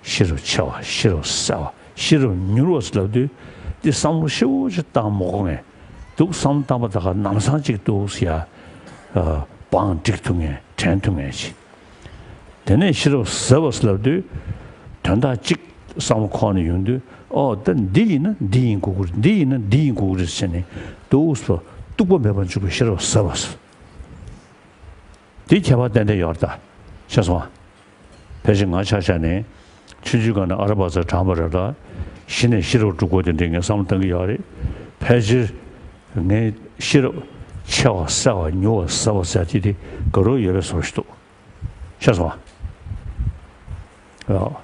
ཤེས་རབ་ཆེ་བ། ཤེས་རབ་གསལ་བ། ཤེས་རབ་མྱུར་བ་ཟེར་ལབ་དུས་འདི་བསམ་བློ་ཞེ་པོ་ཅིག་བཏང་མ་དགོས་མཁན། འདུག་བསམ་བློ་བཏང་པ་ད་ག་ལམ་སང་ཅིག་འདུག་ཡ། བང་སྒྲིག་ཐུབ་མཁན། དྲན་ཐུབ་མཁན་ཅིག་དེ་ནས་ཤེས་རབ་ཟབ་པ་ཟེར་ལབ་དུས། དོན་དག་གཅིག་བསམ་བློ་འཁོར་ནས་ཡོང་དུས། ཨོ་ད་འདི་ཡིན་ན་འདི་ཡིན་དགོས་ཀྱི་རེད། འདི་ཡིན་ན་འདི་ཡིན་དགོས་ཀྱི་རེད་ཟེར་ནས་འདུག་སེ་གཏུག་པ་མེད་པར་འཇུག་པའི་ཤེས་རབ་ཟབ་པ་ཟེར། འདི་ཁྱད་པར་ཏན་ཏན་ཡོད་རེད་ད། ཤེས་སོང་ང་། ཕལ་ཆེར་ང་ཆ་བཞག་ནས་ཆུང་ཆུང་སྒང་ནས་ཨ་ར་བ་ཙ་བགྲངས་པ་རེད་ལ། གཞི་ནས་ཤེས་རབ་སྒྲུབ་དགོས་དེ་འདྲའི་ངས་བསམ་བློ་གཏང་གི་ཡོད་རེད། ཕལ་ཆེར་ངས་ཤེས་རབ་ཆེ་བ་གསལ་བ་མྱུར་བ་ཟབ་པ་ཟེར་དེ་དེ་དགའ་རབ་ཡོད་པའི་བཟོ་ཞིག་འདུག་ཤེས་སོང་ང་། ཨ།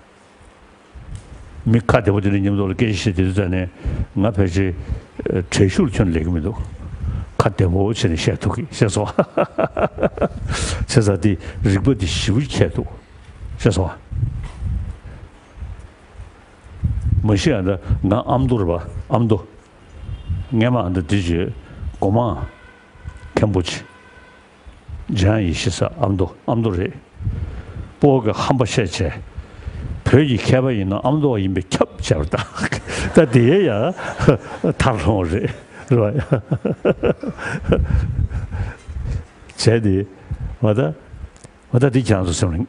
མི་ཁ་བདེ་པོ་དེ་འདྲ་མཉམ་དུ་ལ་སྐད་ཆ་བཤད་དེ་དུས་ཙང་ནས་ང་ཕལ་ཆེར་ཨ་དྲན་ཤུགས་ཁྱོན་ལས་ཀྱི་མི་འདུག་ཁ་བདེ་པོ་བྱས་ནས་བཤད་ཐུབ་ཀྱི། ཤེས་སོང་ང་། བྱས་ཙང་དེ་རིག་པ་དེ་ཞེ་པོ་ཁྱད་འདུག་ཤེས་སོང་ང་། མ་གཞི་ཡང་ད་ང་ཨ་མདོ་རེད་པ། ཨ་མདོ། སྔོན་མ་ཨ་མདོ་དེ་བརྗོད་སྒོ་མང་མཁན་པོ་ཆེ། འཇང་ཡེ་ཤེས་ས་ཨ་མདོ། ཨ་མདོ་རེད། སྤོ་བོ་གི་ཧམ་པ་བཤད་བྱས། བོད་ཀྱི་མཁས་པ་ཡིན་ན་ཨ་མདོ་བ་ཡིན་པས་ཁྱབ་བྱས་པ་དང་། ད་དེ་ཡང་མཐར་ལྷུང་བ་རེད། རེད་བ། བྱས་ཏེ། འོ་ད། འོ་ད་འདི་ཁྱེད་རང་ཚོ་སེམས་ལ་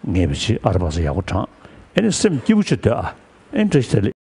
ངེས་པ་བྱེད། ཨ་ར་པ་ས་ཡག་པོ་དྲངས། ཨེ་ནི་སེམས་སྐྱིད་པོ་བྱེད་སྡོད་ཨ། ཨེ་ནི་བཀྲ་ཤིས་བདེ་ལེགས།